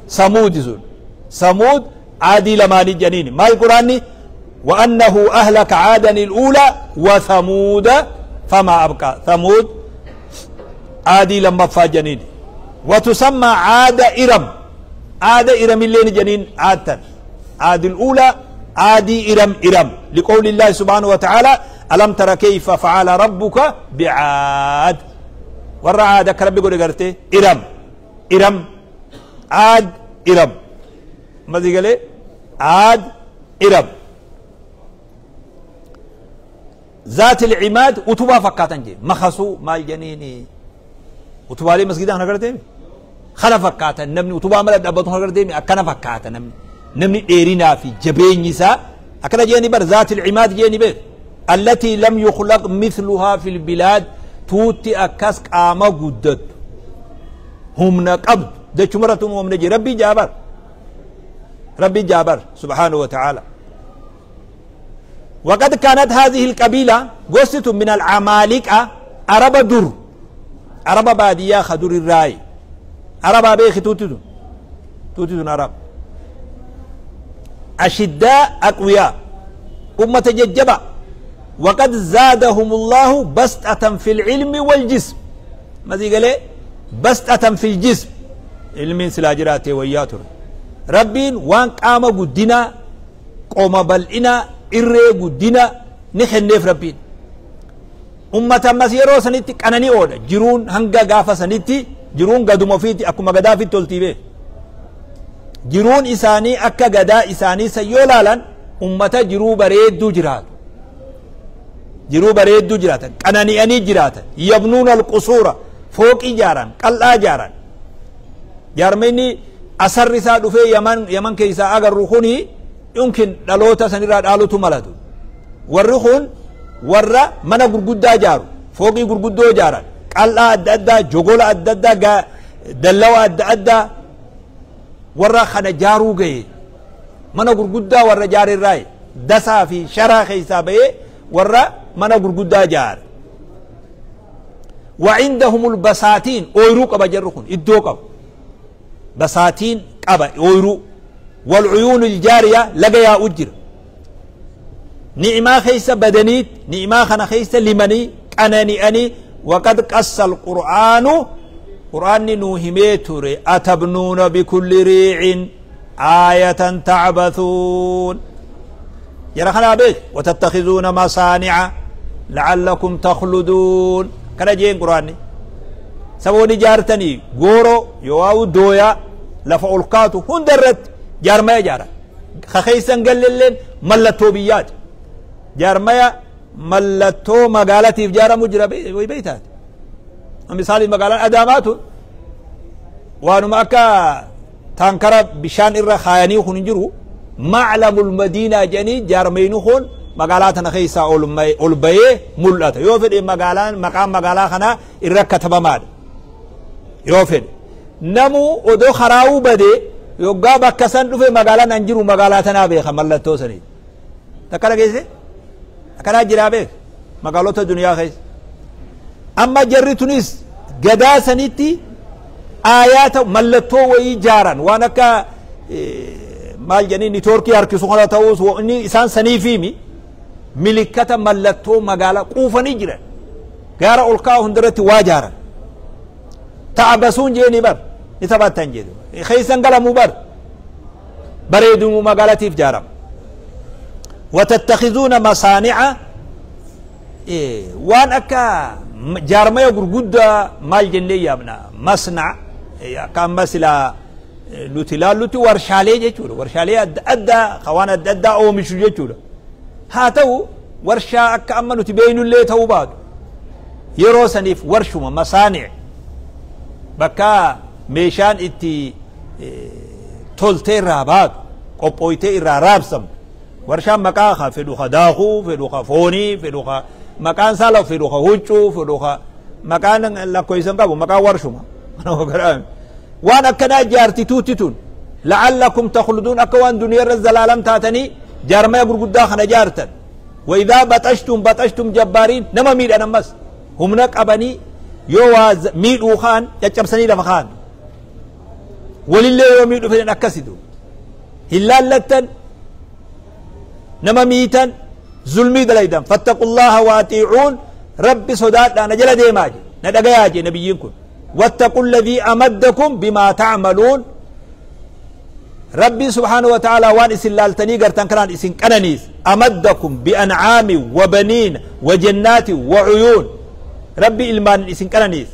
سمود زول سمود عاد لماني جنين ما القرآن وأنه أهلك عادا الأولى وثمود فما أبقى. ثمود عادي لما فجنين وتسمى عاد إرم عاد إرم اللين جنين عادتا عاد الأولى عادي إرم إرم لقول الله سبحانه وتعالى ألم تر كيف فعل ربك بعاد ورا عاد كرب يقول قرتي إرم إرم عاد إرم ما زي قال عاد إرم ذات العماد وتبا فكاتن جي مخصو مال جنيني وتبا لي مسجد انا قرتي خلا فكاتا نمني وتبا ملا دبتو هرغر ديمي اكنا فكاتا نمني نمني ديرينا في جبين نساء اكنا جيني بر ذات العماد جيني بر التي لم يخلق مثلها في البلاد توتي اكاس قاما قدت هم نقبض دچ مرتم هم نجي ربي جابر ربي جابر سبحانه وتعالى. وقد كانت هذه القبيلة قصة من العمالقة عرب در عرب بادية خدور الراي عرب بيخ توتتون توتتون عرب أشداء أقوياء أمة ججبة وقد زادهم الله بسطة في العلم والجسم. ما زي قال بسطة في الجسم علم سلاجراتي وياتر ربين وان قام قدنا قوم بلئنا إرّي قدنا نخنف ربين أمة مسيرو سنتي كانني أودا جرون هنگا غافا سنتي jiruun gaduma ofiitti akkuma gadaa ofiitti toltii bee jiruun isaanii akka gadaa isaanii san yoo laalan ummata jiruu bareedduu jiraatu jiruu bareedduu jiraatan qanani'anii jiraatan yabnuuna alqusuura fooqii jaaran qal'aa jaaran jaarmeenni asarri isaa dhufee yaman keessaa agarru kuni yumkin dhaloota sanirraa dhaalutu malatu warri kun warra mana gurguddaa jaaru fooqii gurguddoo jaaran qal'aa adda addaa jogola adda addaa dallawa adda addaa warra kana jaaruu gaye mana gurguddaa warra jaarirraa dasaa fi sharaa keessaa bahee warra mana gurguddaa jaare. وعندهم البساتين أويرو قبا جرخون إدو قبا بساتين قبا أويرو والعيون الجارية لقيا أجر نعمة خيسة بدنيت نعمة خنا خيسة لمني أناني أني وقد قص القرآن قرآن نوهميتوري أتبنون بكل ريع آية تعبثون يا خنا بيك وتتخذون مصانع لعلكم تخلدون كنا جين قرآني سبوني جارتني غورو يواو دويا لفعلقاتو هندرت جارمايا جارا خخيسا قال للين ملتوبيات جارمايا ملتو مقالتي في جارة مجرى بيتات مثالي مقالان أداماتو وانو ماكا تانكرا بشان إرى خاياني خنجرو معلم المدينة جاني جارمينو خون مقالاتنا خيسا أولبايه ملتا يوفد مقالان مقام مقالا خنا إرى كتبماد يوفد نمو ودو خراو بدي يوغا بكسان دفه مقالان انجرو مقالاتنا بيخا ملتو سني تكالا كيسي أكنا جرابه مقالوتا دنيا خيس أما جري تونس قدا سنتي آيات ملتو ويجارا وانا كا مال جنين تركي هركسو خلا تاوس وإني إنسان سنيفيمي ملكة ملتو مقالة قوفا نجرا غارة ألقاه هندرتي واجارا تعبسون جيني بر نتبات تنجيدو خيسان قلمو بر بريدو مقالتي في جارم وتتخذون مصانع إيه وان أكا جارمي غرغد مال جنلي يا ابنا مصنع إيه كان مثلا لوتي ورشالي جيتشور ورشالي أدى خوان أدى أو مشو جيتشور هاتو ورشا أكا أما نتبينو اللي توباد يروسنيف ورشما مصانع بكا ميشان اتي إيه تولتي رابات قبويتي رابسم ورشان مكاخا فدوخا داخو فدوخا فوني فدوخا مكان سالو فدوخا هوچو فدوخا مكان لكويسن قابو مكان ورشما وانا كنا جارتي توتتون لعلكم تخلدون اكوان دنيا الزلالم تاتني جارما يقول خنا جارتا واذا بطشتم بطشتم جبارين نما ميد انا مس هم نقبني يواز ميد وخان يچبسني لفخان ولله يوميد فين اكسدو هلالتن نما ميتن ظلمي دليدن فاتقوا الله واتيعون ربي صداد انا جل ديماجي ندغياجي نبيينكم واتقوا الذي امدكم بما تعملون ربي سبحانه وتعالى وان اسلالتني غرتن كران اسن قننيس امدكم بانعام وبنين وجنات وعيون ربي المان اسن قننيس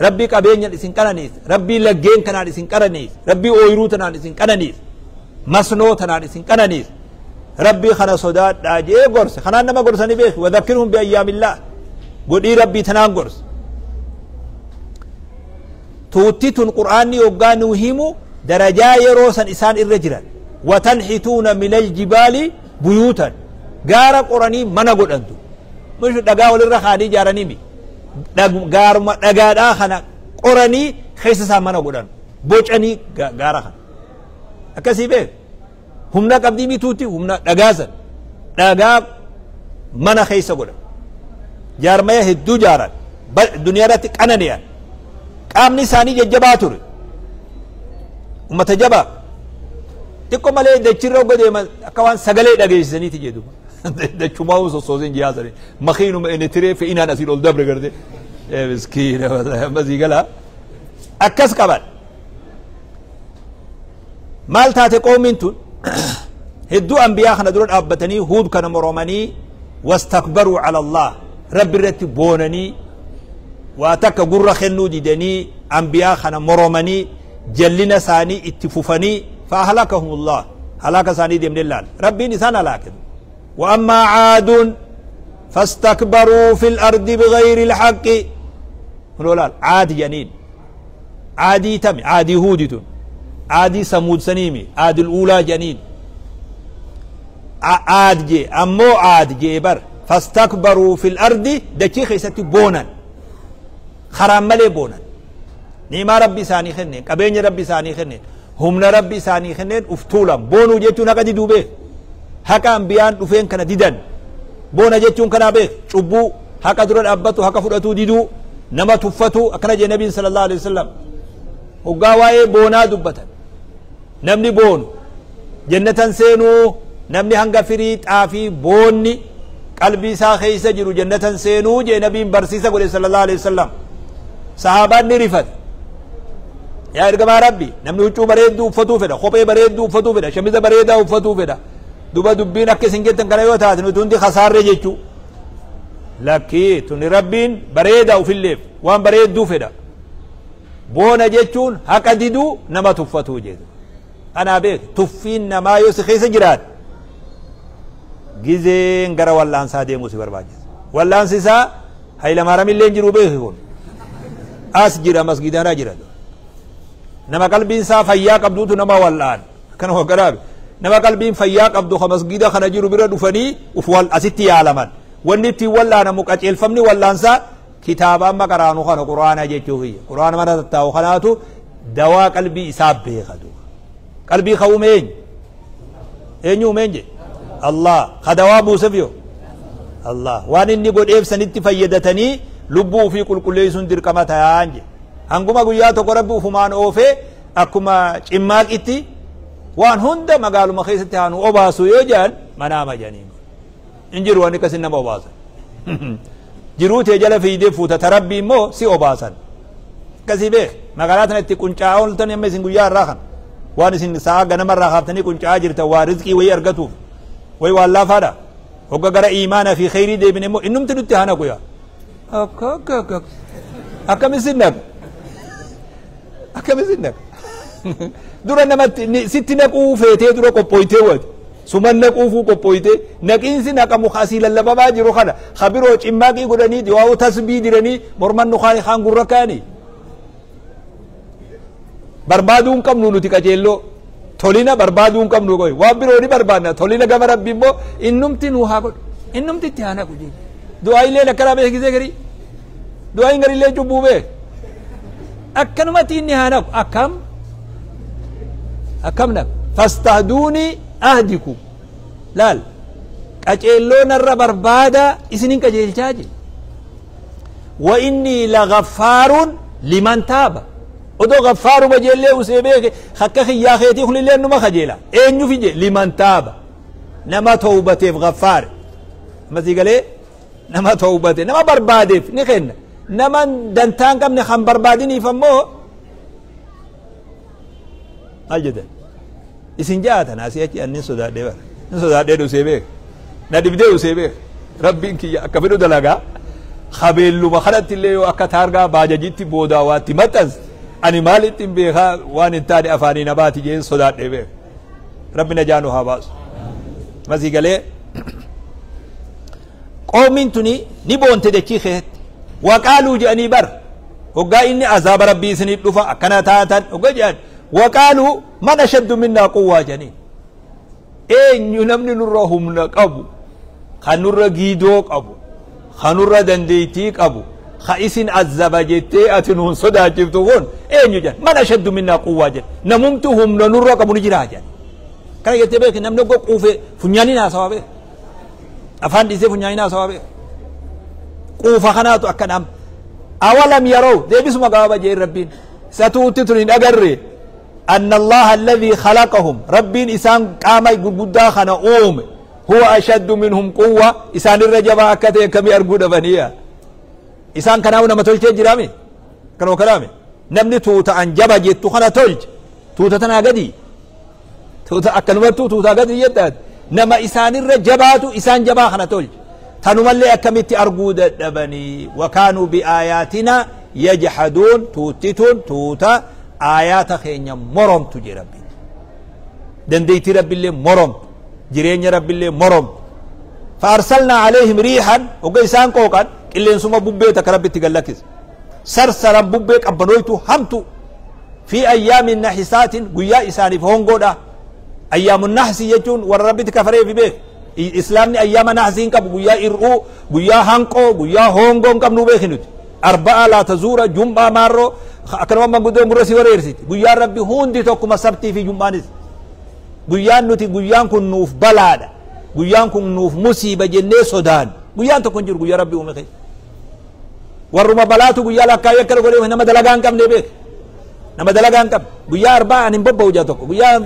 ربي قبينيا اسن قننيس ربي لجين كنان اسن قننيس ربي اويروتنا اسن قننيس مسنوتنا اسن قننيس ربي خنا صداد داجي غرس خنا نما غرسني بيخ وذكرهم بأيام الله قدي ربي تنان غرس توتيتون قرآن يوغان وهيمو درجا يروسا إسان الرجران وتنحتون من الجبال بيوتا غارة قراني منا قد أنتو مش دقاو للرخاني جاراني مي غار دقا خنا قراني خيسسا منا قد أنتو بوچاني غارة خنا أكسي بيخ humna qabdii mituuti humna dhagaasan dhagaa mana keessa godhan jaarmaya hedduu jaaran duniyaa irratti qanani'an qaamni isaanii jajjabaa ture ummata jabaa xiqqoo malee dachirra hogga deeman akka waan sagalee dhageessisaniiti jedhu dachumaa sossoosin jiyaasani makiinuma inni tiree fe'inaan asiin ol dabre garte miskiina ammasii galaa akkas qaban maal taate qoomiin tun هدو أنبياء خنا درون أبتني هود كان مرماني واستكبروا على الله رب رتبونني واتك قرة خنو ديدني أنبياء خنا مرماني جلنا ساني اتفوفني فأهلكهم الله هلاك ساني ديم لله ربي نسان هلاك وأما عاد فاستكبروا في الأرض بغير الحق عاد جنين عادي تم عادي هودتون عادي سمود سنيمي عاد الأولى جنين عاد جي أمو عاد جي بر فاستكبروا في الأرض دكي خيستي بونا خرام ملي بونا نيما ربي ساني خنين قبين ربي ساني خنين همنا ربي ساني خنين افتولا بونو جيتو نقدي دوبه هكا أنبيان دفين كان ديدن بونا جيتون كان به شبو هكا درون أبتو هكا فرأتو ديدو Nama tuffatu akkana jee Nabiin sallallahu alaihi wasallam. Hoggaa waa'ee boonaa dubbatan. Namni boonu jannatan seenuu, namni hanga firii xaafii boonni qalbii isaa keessa jiru jannatan seenuu jee Nabiin barsiisa godhe sallallahu alaihi wasallam. Sahaabaan ni rifate. Yaa ergamaa Rabbi, namni huccuu bareedduu uffatuu fedha, kophee bareedduu uffatuu fedha, shamiza bareedaa uffatuu fedha. Duba dubbiin akka isin jettan kana yoo taate nuti hundi kasaarre jechuu. Lakkii tuni Rabbiin bareedaa ufilleef waan bareedduu fedha. Boona jechuun haqa diduu, nama tuffatuu jedhu. Anaa beek, tuffiin namaa yoo si keessa jiraate gizeen gara wallaansaa deemuu si barbaachisa. Wallaansi isaa Hayilamaariyaam illee hin jiru beeki kun. As jira, masgiidanaa jira. Nama qalbiin isaa fayyaa qabduutu nama wal'aan. Akkana hogganaabe. Nama qalbiin fayyaa qabdu ka masgida kana jiru bira dhufanii uf wal asitti yaalaman. Wanni ittiin wal'aanamu, qaceelfamni wal'aansaa kitaaba amma qaraanu kana, Quraana jechuu kiyya. Quraana mana tattaa'u kanaatu dawaa qalbii isaa beeka duuba. Qalbii ka uume eenyu? Eenyu uumeen jedhe? Allah. Ka dawaa buuseef yoo? Allah. Waan inni godheef sanitti fayyadatanii lubbuu ofii qulqulleessuun dirqama ta'aan jedhe. Hanguma guyyaa tokko Rabbi ufumaan oofee akkuma cimmaaqitti waan hunda magaaluma keessatti haanu obaasu yoo jedhan manaama jedhanii. Hin jiru waan akkasin nama obaasan. Jiruu tee jala fiidee fuuta, ta Rabbii immoo si obaasan. Akkasii beek, magaalaa tana itti quncaa'aa ooltan. Amma isin guyyaa irraa kan waan isin sa'a ganama irraa kaaftanii quncaa'aa jirtan waa rizqii wayii argatuuf wayi waan laafaadha. Hogga gara iimaanaa fi kheyrii deebine immoo innumti nutti haa naqu yaa. Akka akka akka akkam isin naqa, akkam isin naqa. Dura namatti sitti naquu feetee dura qophooytee wati. Suman naquufuu qophooytee naqiinsi naqamu asii lallabamaa jiru kana kabiroo cimmaaqii godhanii diwaa'uu tasbii diranii morman nu kaan gurra kaanii. Barbaaduu hin qabnu nuti qajeelloo. Tolina barbaaduu hin qabnu qoy. Waan biroo ni barbaadna. Tolina gama Rabbi immoo innumti nu haa godhu. Innumti itti haa naqu jechuudha. Du'aa illee akkanaa beekisee garii. Du'aayin garillee cubbuu beek. Akkanumatti inni haa naqu. Akkam? Akkam naqu? Fastahduuni ahdikum. Laal. Qaceelloo narra barbaada, isinin qajeelchaa jedhe. Wa inni lagaffaarun liman taaba. Odoo gaffaaruma jeellee usee beeke, akka kiyyaa keetii kunillee numa kajeela. Eenyufi je? Liman taaba. Nama tawbateef gaffaare. Masii galee nama tawbate nama barbaadeef ni kenna. Nama dantaa hin qabne kan barbaadiniif ammoo maal jedhan? Isin jaatan asii achi annin sodaadhee bara. Nin sodaadhee usee beek. Na dhibdee usee beek. Rabbiin kiyya akka fedhu dalagaa. Kabeelluma kanatti illee yoo akka taargaa baajajitti boodaa waatti maxxanse ani maalitti hin beekaa, waan hin taane afaanii na baati jeen sodaadhee beek. Rabbi najaa nu haa baasu. Masii galee qoomiin tuni ni boonte dachii keessatti. Waqaaluu jedhanii bar. Hoggaa inni azaaba Rabbii isiniif dhufa akkana taatan hoggaa jedhan. Waqaaluu man ashaddu minnaa quwwaa jedhanii. Eenyu namni nurra humna qabu, kan nurra giidoo qabu, kan nurra dandeettii qabu, ka isin azaba jettee ati nuun sodaachiftu kun eenyu jedhan. Man ashaddu minnaa quwwaa jedhan. Namumti humna nurra qabu ni jiraa jedhan. Kana jettee beeki, namni hoggaa quufe funyaaniin haasawaa beeka. Afaan dhiisee funyaaniin haasawaa beeka. Quufa kanaatu akka nam. Awalam yaroo deebisuma gabaaba jeen Rabbiin. Satuutti tun hin agarre. أن الله الذي خلقهم، ربين إسان قام غرغدا خنا أوم، هو أشد منهم قوة. إسان الرجبا أكته كمي أرجو دبنيا. إسان كناو نما تولش جرامي كانوا كلامي نمني توتا أنجبا جيتو خنا تولش توتا تناغدي توتا أكنمتو توتا غدي يداد نما إسان الرجباتو إسان جبا خنا تولش تنملي أكمتي أرجو دبني. وكانوا بآياتنا يجحدون. توتتون توتا آيات خينيا مرم تجي ربي دنديتي ربي اللي مرم جرين ربي اللي مرم. فأرسلنا عليهم ريحا وقيسان قوقا اللي انسوما بوبيتك ربي تقلكز سرسرا بوبيك أبنويتو همتو في أيام نحسات قيا إساني فهون. أيام النحس يجون ور ربي تكفري في بيت إسلامني أيام نحسين كب قيا إرؤو قيا هنقو قيا هونغون كب نوبيخنوت أربعة لا تزور جمعة مارو akkanuma manguddoo gurra si wareersiti. Guyyaan Rabbi hundi tokkuma, sabtii fi jum'aanis. Guyyaan nuti guyyaan kun nuuf balaadha, guyyaan kun nuuf musiiba jennee sodaan guyyaan tokko hin jiru guyyaa Rabbi uume keessa. Warruma balaatu guyyaa lakkaa'ee akkana godhee nama dalagaa hin qabne beek. Nama dalagaa hin qabne. Guyyaa arbaa ani hin bobba'u jaa tokko. Guyyaa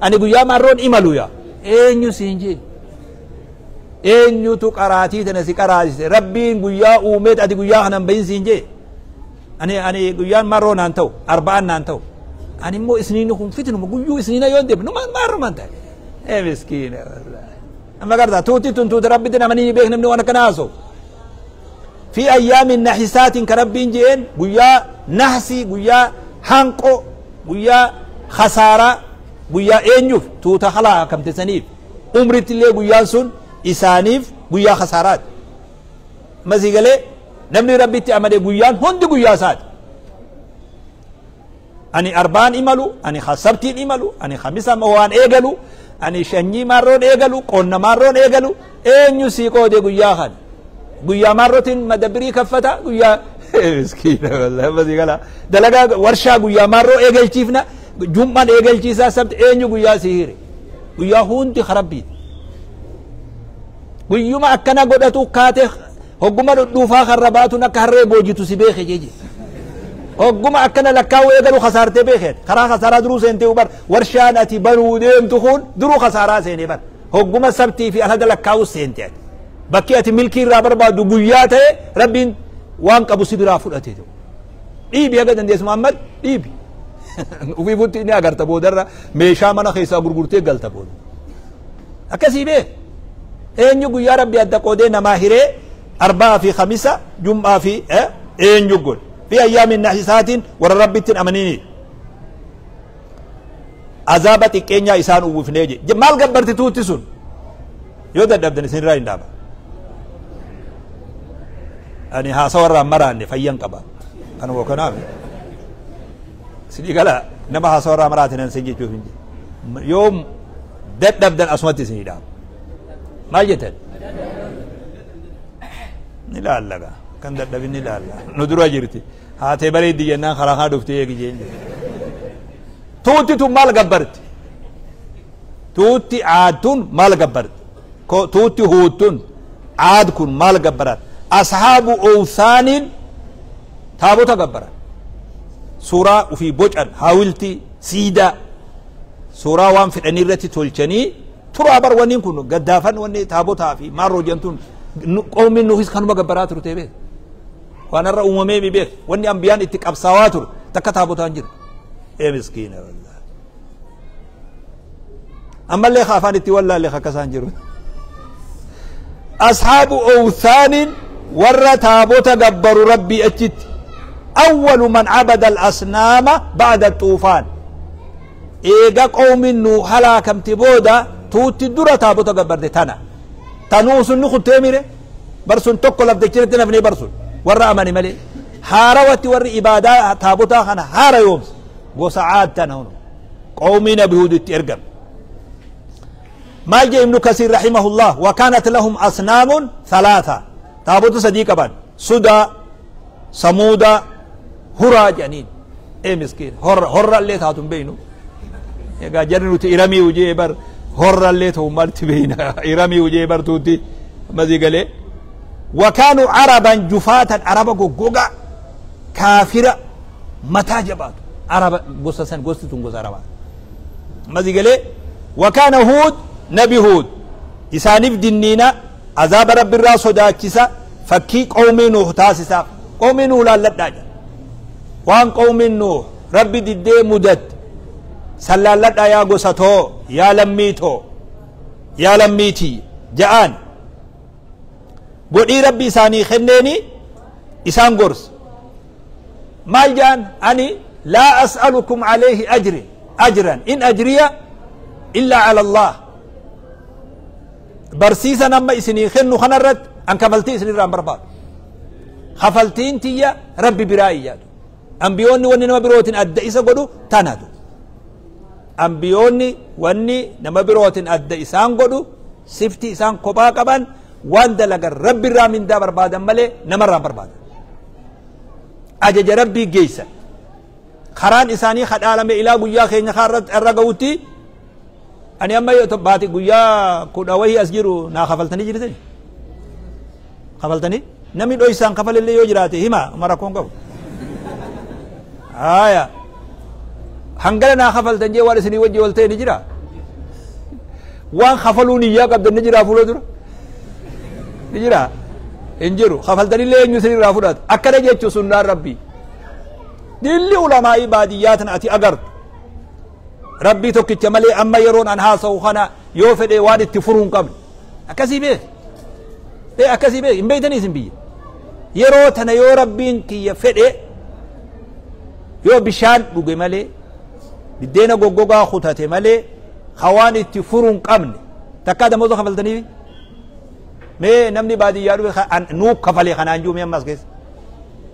ani guyyaa marroon imalu yaa. Eenyu siin jee? Eenyutu qaraatii tana si qaraasise? Rabbiin guyyaa uumeet ati guyyaa kana hin bahin siin jee? Ani guyyaan marroo naan ta'u, arba'aan naan ta'u. Ani immoo isniinni kun fitinuma guyyuu isniina yoo deemne numa marrumaan ta'e. Ee miskiina wallaahi. Amma gartaa tuuti tun tuuti rabbitti namanii beek namni waan akkana haasa'u. Fi ayyaamin nahisaatiin kan rabbiin je'een guyyaa nahsii, guyyaa hanqoo, guyyaa khasaaraa, guyyaa eenyuuf tuuta halaa kamte saniif umritti illee guyyaan sun isaaniif guyyaa khasaaraati. Masii galee namni rabbitti amane guyyaan hundi guyyaa isaati. Ani arbaan imalu, ani sabtiin imalu, ani khamisa waan eegalu, ani shanyii marroon eegalu, qonna marroon eegalu, eenyu sii qoode guyyaa kana. Guyyaa marrootiin madabirii kaffata, guyyaa miskiina wallahi masii gala. Dalagaa warshaa guyyaa marroo eegalchiifna, jum'aan eegalchiisaa sabti eenyu guyyaa sii hire. Guyyaa hundi karabbiiti. Guyyuma akkana godhatu kaate hogguma dhudhuufaa karra baatuun akka harree boojitu si beeke jeje. Hogguma akkana lakkaa'uu eegalu khasaartee beeke. Karaa khasaaraa duruu seentee bar warshaan ati banuu deemtu kun duruu khasaaraa seenee bar. Hogguma sabtii fi alhada lakkaa'uu seente ati. Bakki ati milkii irraa barbaaddu guyyaa ta'e rabbiin waan qabu si biraa fudhate. Dhiibi haga dandeessu Muhammad dhiibi. Ufii futti inni agarta boodarra meeshaa mana keessaa gurgurtee galta booda. Akkasii beek. Eenyu guyyaa rabbi adda qoodee namaa hiree arbaa fi khamisa jum'aa fi eenyu godhe. Fi ayyaamin nahisaatiin warra rabbittiin amanini. Azaaba xiqqeenyaa isaan uwwifnee je. Maal gabbarti tuutti sun? Yoo dadhabdan isinirraa hin dhaaba. Ani haasawa irraa maraanne fayyan qaba. Kanuma kanaaf. Sidii gala nama haasawa irraa maraate nan sin jechuuf hin jiru. Yoo dadhabdan asumatti isinii dhaaba. Maal jettan? Ni laallaga. Kan dadhabin ni laalla. Nu dura jirti. Haatee bareeddi jennaan karaa kana dhuftee eegi jeen. Tuutti tun maal gabbarti? Tuutti aadtuun maal gabbarti? Tuutti huuttun aad kun maal gabbaran? Ashaabu owsaaniin taabota gabbaran. Suuraa ufii bocan haawiltii siidaa suuraa waan fedhanii irratti tolchanii turaa bar wanniin kun gaddaafan wanni taabotaa fi maarroo jedhamtuun qoomiin nuufis kanuma gabbaraa turte beek. Waan irra uumamee mi beek. Wanni ambiyaan itti qabsaawaa ture takka taabotaan jiru. Ee miskiina wallaahi. Ammallee afaan itti wallaalle akkasaan jiru. Ashaabu owsaaniin warra taabota gabbaru rabbii achitti. Awwalu man abada al-asnaama ba'da xuufaan. Eega qoomiin nu halaakamte booda tuutti dura taabota gabbarte tana. Tanuu sun nu kuttee mire. Bar sun tokko laftichirratti nafnee bar sun. Warra amane malee. Haarawatti warri ibaadaa taabotaa kana haara yoomsa. Gosa caad tana hunu. Qoomii nabi Huuditti ergame. Maal jee Ibnu Kasiir rahimahullah wa kaanat lahum asnaamun thalaatha. Taabota sadii qaban. Sudaa, Samuuda, Huraa jedhaniin. Ee miskiin horra illee taatu hin beeynu. Egaa jarri nuti iramii hojii bar horra illee ta'u maalti beeyna. Iramii hojii bar tuutti masii galee. Wa kaanu araban jufaatan araba goggogaa kaafira mataa jabaatu. Araba gosa san gosti tun gosa arabaa. Masii galee. Wa kaana Huud nabi Huud isaaniif dinniina azaaba rabbirraa sodaachisa fakkii qawmii Nuuh taasisaaf. Qawmii Nuuh laalladhaa jedha. Waan qawmiin Nuuh rabbi diddee mudatte san laalladhaa yaa gosa too yaa lammii too yaa lammiitii ja'aan godhii rabbi isaanii kenneeni isaan gorsa. Maal ja'an? Ani laa as'alukum alayhi ajran in ajriya illaa ala Allah. Barsiisan amma isinii kennu kanarratti an kafaltii isinirraa hin barbaadu. Kafaltiin tiyya rabbi biraa iyyaatu. Ambiyoonni wanni nama birootiin adda isa godhu tanatu. Ambiyoonni wanni nama birootiin adda isaan godhu sifti isaan kophaa qaban waan dalagan rabbi irraa mindaa barbaadan malee namarraa hin barbaadan. Ajaja rabbii geessan. Karaan isaanii kadhaalame ilaa guyyaa keenya irra ga'utti ani amma yoo baati guyyaa kudha wayii as jiru naa kafaltanii jirtani? Kafaltanii? Namni dhoysaan kafalellee yoo jiraate hima uma rakkoon qabu. Haya, hangana naa kafaltan jee waan isinii wajji wal ta'e ni jira. Waan kafaluu niyyaa qabdan ni jira fuula dura ni jira hin jiru. Kafaltanillee eenyu isinirraa fudhata? Akkana jechuu sunnaan rabbii. Dilli ulamaa'ii baadiyyaa tana ati agartu rabbii tokkicha malee amma yeroon an haasa'u kana yoo fedhe waan itti furuu hin qabne. Akkasii beek, akkasii beek, hin beeytanii isin biyya. Yeroo tana yoo rabbiin kiyya fedhe yoo bishaan dhuge malee, biddeena goggogaa kutate malee, hawaan itti furuu hin qabne. Takkaa damoota kafaltaniifi mee namni baadiyyaa dhufe nuu kafalee kanaan jiru mee ammas keessa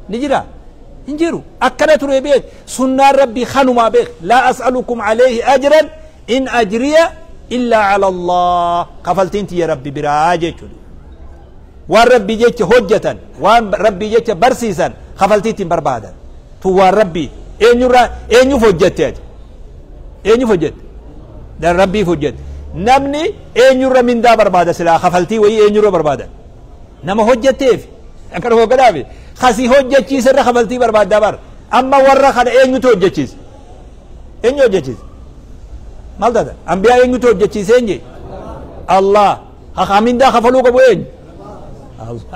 ni jira? Hin jiru. Akkana ture beek, sunnaan rabbii kanumaa beek. Laa as'alukum alayhi ajran in ajriya illaa ala Allah, kafaltiin tiyya rabbi biraa jechuudha. Waan rabbii jecha hojjetan, waan rabbii jecha barsiisan, kafaltii ittiin barbaadan tun waan rabbii. Eenyurraa eenyuuf hojjette ati? Eenyuuf hojjette? Dan rabbiif hojjette. Namni eenyurra mindaa barbaada? Silaa kafaltii wayii eenyurra barbaada? Nama hojjetteef. Akkana hogganaafi kasii hojjechiise irra kafaltii barbaaddaa bar. Amma warra kana eenyutu hojjechiise? Eenyu hojjechiise? Maal taata? Ambiyaa eenyutu hojjechiise? Eenye? Allah. Ha mindaa kafaluu qabu eenyu?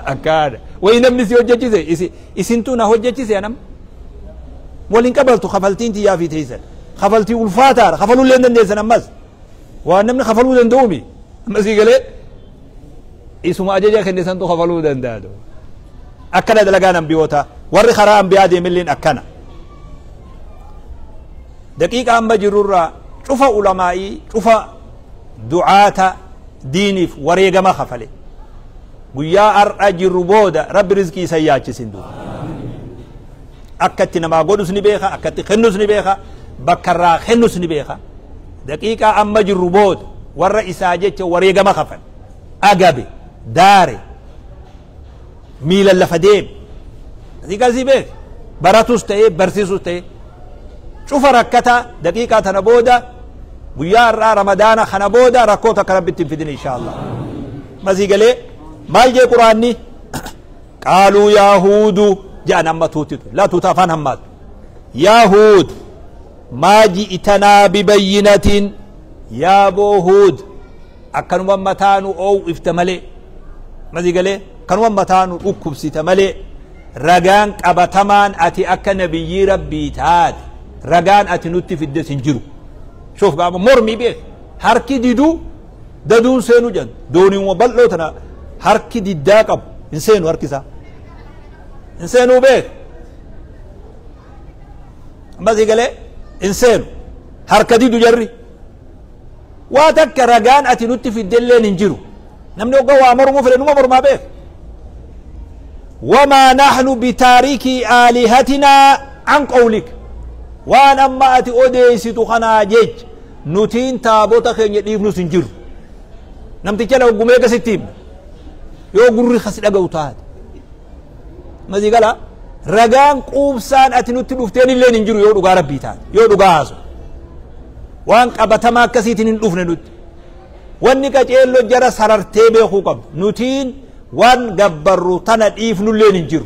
Akkaadha wayi namni si hojjechiise, isintu na hojjechiise. Anam waliin qabaltu kafaltiin tiyyaa fi teessan kafaltii ulfaataadha. Kafaluu illee hin dandeessan. Ammas waan namni kafaluu danda'umi amma sii galee isuma ajaja kenne santu kafaluu danda'a. Akkana dalagaan ambiyoota. Warri karaa ambiyaa deemilleen akkana. Daqiiqa amma jirurraa cufa ulamaa'ii, cufa du'aata diiniif wareegama kafale, guyyaa har'a jirru booda rabbi rizqii isa yaachisin duuba. Akka itti namaa godhus ni beeka, akka itti kennus ni beeka, bakka irraa kennus ni beeka. Daqiiqaa amma jirru booda warra isaa jecha wareegama kafale, agabe, daare, miila lafa deeme, daqiiqaa sii beek, baratus ta'ee barsiisus ta'ee cufa rakkata, daqiiqaa tana booda, guyyaa har'aa ramadaana kana booda rakkoo takka rabbitti hin fidin insha Allah. Masii galee maal jee quraanni? Qaaluu yaa huudu jedhan. Amma tuutitu laa tuuta afaan hammaatu. Yaa huud maa ji'tanaa bibayyinatin, yaa boo huud akkanuma mataa nu oowwifta malee, masii galee akkanuma mataa nu dhukkubsita malee, ragaan qabatamaan ati akka nabiyyii rabbii taate ragaan ati nutti fiddes hin jiru. Shoof gaama mormii beek, harki diduu daduun seenu jedhan. Dooniiwwan bal'oo tana harki diddaa qabu hin seenu, harki isaa hin seenuu beek. Ammasii galee hin seenu harka didu jarri. Waa takka ragaan ati nutti fiddelleen hin jiru. Namni hoggaa waa mormuu fedhe numa mormaa beek. Wamaa nahnu bitaarikii aalihatinaa an qawlik, waan amma ati odeessitu kanaa jecha nutiin taabota keenya dhiifnus hin jiru. Namticha hoggumee gasitti himna yoo gurri kas dhaga'u taate. Masii gala ragaan quubsaan ati nutti dhufteen illeen hin jiru. Yoo dhugaa rabbii taate, yoo dhugaa haaso, waan qabatamaa akkasiitiin hin dhufne nutti. Wanni qaceelloo jara sarartee beekuu qabdu, nutiin waan gabbarru tana dhiifnulleen hin jiru.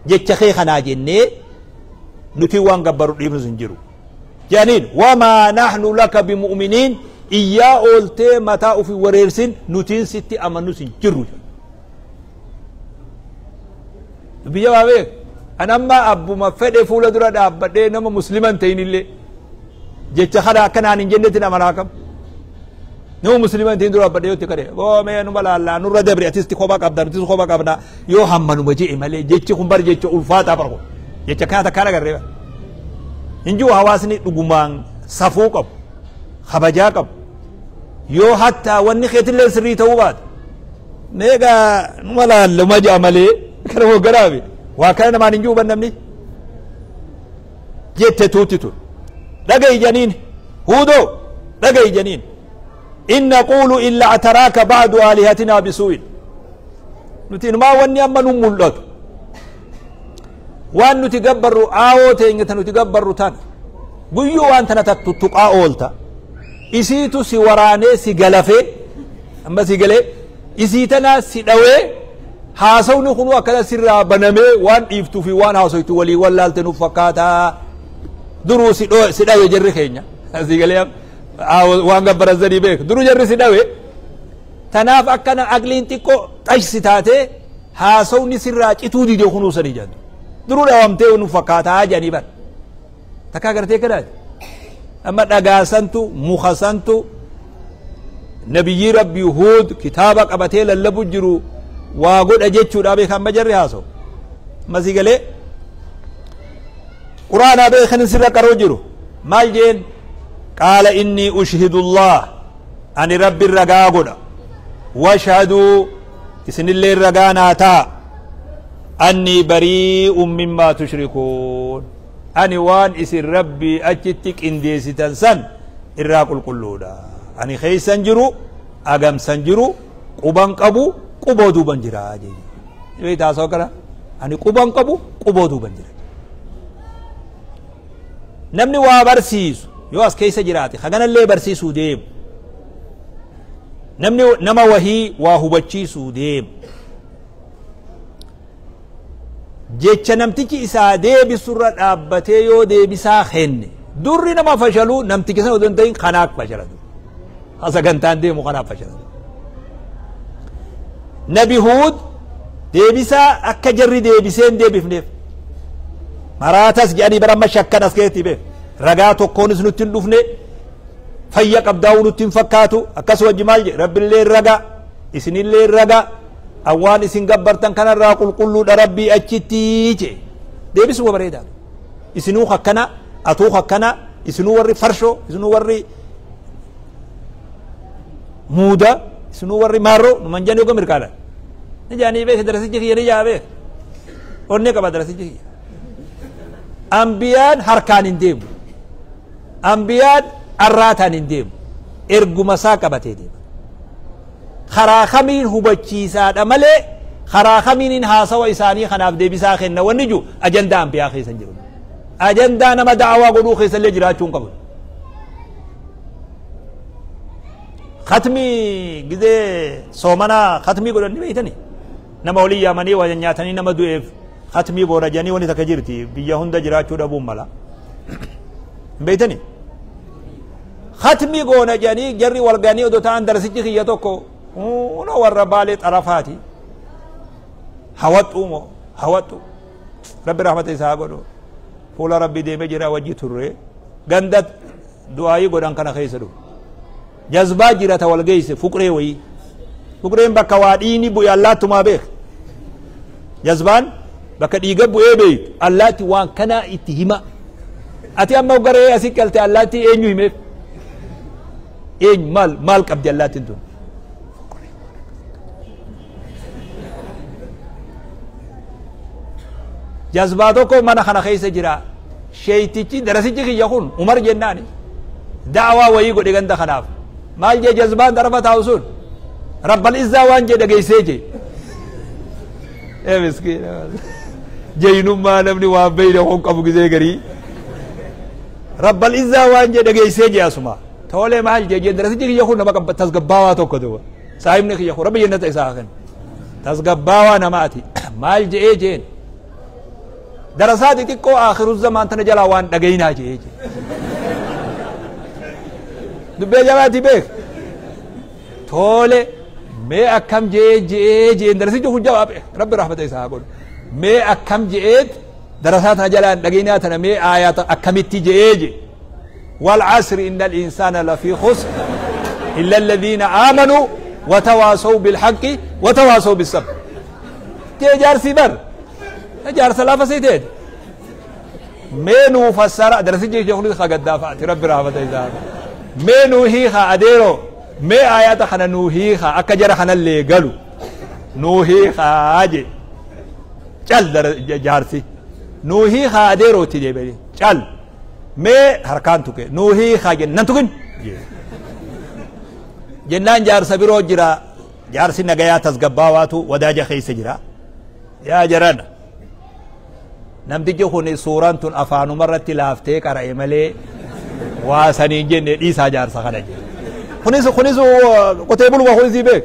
Jecha kee kanaa jennee nutiin waan gabbarru dhiifnus hin jiru jedhaniin. Wamaa nahnu laka bimu'miniin, iyyaa ooltee mataa ufi wareersin, nutiin sitti amannus hin jirru. Biyya waa beek. An amma abbuma fedhe fuula dura dhaabbadhee nama musliman ta'in illee jecha kana akkanaan hin jennetti amanaa kam nama musliman ta'in dura dhaabbadhee yoo itti kadhe boo mee numa laallaa nurra dabre, atis kophaa qabda, nutis kophaa qabna, yoo hammanuma je'e malee jechi kun bar jecha ulfaataa bar kun jecha kana takkaan agarree bar hin jiru. Hawaasni dhugumaan safuu qabu, kabajaa qabu, yoo hattaa wanni keetillee sirrii ta'uu baate meegaa numa laalluma ja'a malee kana hogganaafi waa kana namaan hin jiru. Namni jette tuutti tun dhaga'i janiin, huudoo dhaga'i janiin. In naquulu illa actaraaka ba'du aalihatinaa bisuu'in, nuti inumaa wanni amma nu mul'atu waan nuti gabbarru aawoo teenya ta nuti gabbarru tana guyyuu waan tana tuttuqaa oolta, isiitu si waraanee si galafee, amma si galee isii tanaa si dhawee. Haasawni kunuu akkana sirraa banamee waan dhiiftuu fi waan haasoytu walii wallaalte nuuf fakkaataa. Duruu si dhawe jarri keenya. Asii galee waan gabbaran sanii beeku. Duruu jarri si dhawe. Tanaaf akkana aqliin xiqqoo xashsi taatee haasawni sirraa cituu didee kunuu sanii jedhu. Duruu dhawamtee nuuf fakkaataa jedhanii bara. Takkaa gartee kanaati. Amma dhagaa santu muka santu nabiyyii Rabbii Huud kitaaba qabatee lallabu jiru waa godha jechuudha beekan amma jarri haasawu. Masii galee quraanaa beekan sirra qaroo jiru maal jeen qaala innii ushhidullah ani rabbi ragaa godha washhaduu isinillee ragaa naa ta'a annii barii'un mimmaa tushrikuun ani waan isin rabbii achitti qindeessitan san irraa qulqulluudha. Ani keeysan jiru agamsan jiru quban qabu quboo duuban jira jee. Beektaa haasawaa kana ani quban qabu quboo duuban jira. Namni waa barsiisu yoo as keessa jiraate haganallee barsiisuu deemu. Namni nama wahii waa hubachiisuu deemu. Jecha namtichi isaa deebisurra dhaabbatee yoo deebisaa kenne durri nama fashaluu namtichi sana odoo hin ta'in kanaaf fashalatu. Sagantaan deemu kanaaf fashalatu. Nabi Huud deebisaa akka jarri deebisee hin deebifneef. Maraatas jedhanii bara amma shakkan as keessatti beek. Ragaa tokkoonis nutti hin dhufne fayya qabdaa'uu nutti hin fakkaatu akkas wajji maal jedhe rabbillee ragaa isinillee ragaa awwaan isin gabbartan kanarraa qulqulluudha rabbii achitti jee deebisuu bareedaa. Isinuu akkana atuu akkana isinuu warri farshoo isinuu warri muuda isinuu warri maarroo numan janii oga mirkaadha. Ni jaanii beek darasichi kiyya ni jaa beek onnee qaba darasichi kiyya. Ambiyaan harkaan hin deemu. Ambiyaan arraataan hin deemu. Erguma isaa qabatee deema. Karaa kamiin hubachiisaadha malee karaa kamiin haasawa isaanii kanaaf deebisaa kenna wanni jiru ajandaa ambiyaa keessa hin jiru. Ajandaa nama da'awaa godhuu keessa illee jiraachuu hin qabu. Khatmii gizee soomanaa khatmii godhan ni beeytani. Nama olii yaamanii waa nyaatanii nama du'eef khatmii boora jedhanii wanni takka jirti biyya hunda jiraachuu dhabuun mala. Hin beeytani. Khatmii goona jedhanii jarri wal ga'anii odoo ta'an darasichi kiyya tokko una warra baalee xarafaati. Hawwaxxuu moo hawwaxxu. Rabbi rahmata isaa godhu. Fuula rabbi deemee jira wajji turre ganda du'aayii godhan kana keessa dhufu. Jazbaa jira ta wal geesse fuqree wayii. Fuqreen bakka waa dhiini bu'e allaattumaa beek. Jazbaan bakka dhiiga bu'ee beektu allaatti waan kana itti hima. Ati amma garee asii galte allaatti eenyu himeef? Eenyu maal maal qabdi allaattiin tun? Jazbaa tokko mana kana keessa jira. Sheeytichi darasichi kiyya kun Umar jennaani. Da'awaa wayii godhe ganda kanaaf. Maal jee jazbaan darafa taa'u sun? Rabbal izzaa waan jee dhageessee jee. Ee miskiina. Jeynummaa namni waan beeyne kun qabu gizee garii. Rabbal izzaa waan jee dhageessee jee asuma. Tolee maal jee jee darasichi kiyya kun nama tasgabbaawaa tokko duuba. Saahibni kiyya kun rabbi jennata isaa kenna. Tasgabbaawaa namaati. Maal je'ee jeen. Darasaa xixiqqoo akhiru zamaan tana jalaa waan dhagayinaa je'ee jee. Dubbee jabaati beek. Tole mee akkam je'ee je'ee jeen darasichi kun jawaab rabbi rahmata isaa godhu. Mee akkam je'eet darasaa tana jalaa dhagayinaa tana mee aayaata akkamitti je'ee jee. والعصر إن الإنسان لفي خسر إلا الذين آمنوا وتواصوا بالحق وتواصوا بالصبر. تجار سيبر تجار سلافة سيتين مينو فسر درسي جي يقول خا قدافع رب رحمة الله مينو هي خا أديرو مي آيات خنا نوهي خا أكجر خنا اللي قالوا نوهي خا أجي چل جارسي نوهي خا أديرو تجي بني چل مي هركان توكي نوهي خا جنان توكين جنان جارس بيرو جرا جارسي نغيا تسغباواتو وداجا خيس جرا يا جران namtichi kun suuraan tun afaanuma irratti laaftee qara'e malee waa saniin jenne dhiisaa jaarsa kana jedhe. Kunis qotee buluma kunis beek.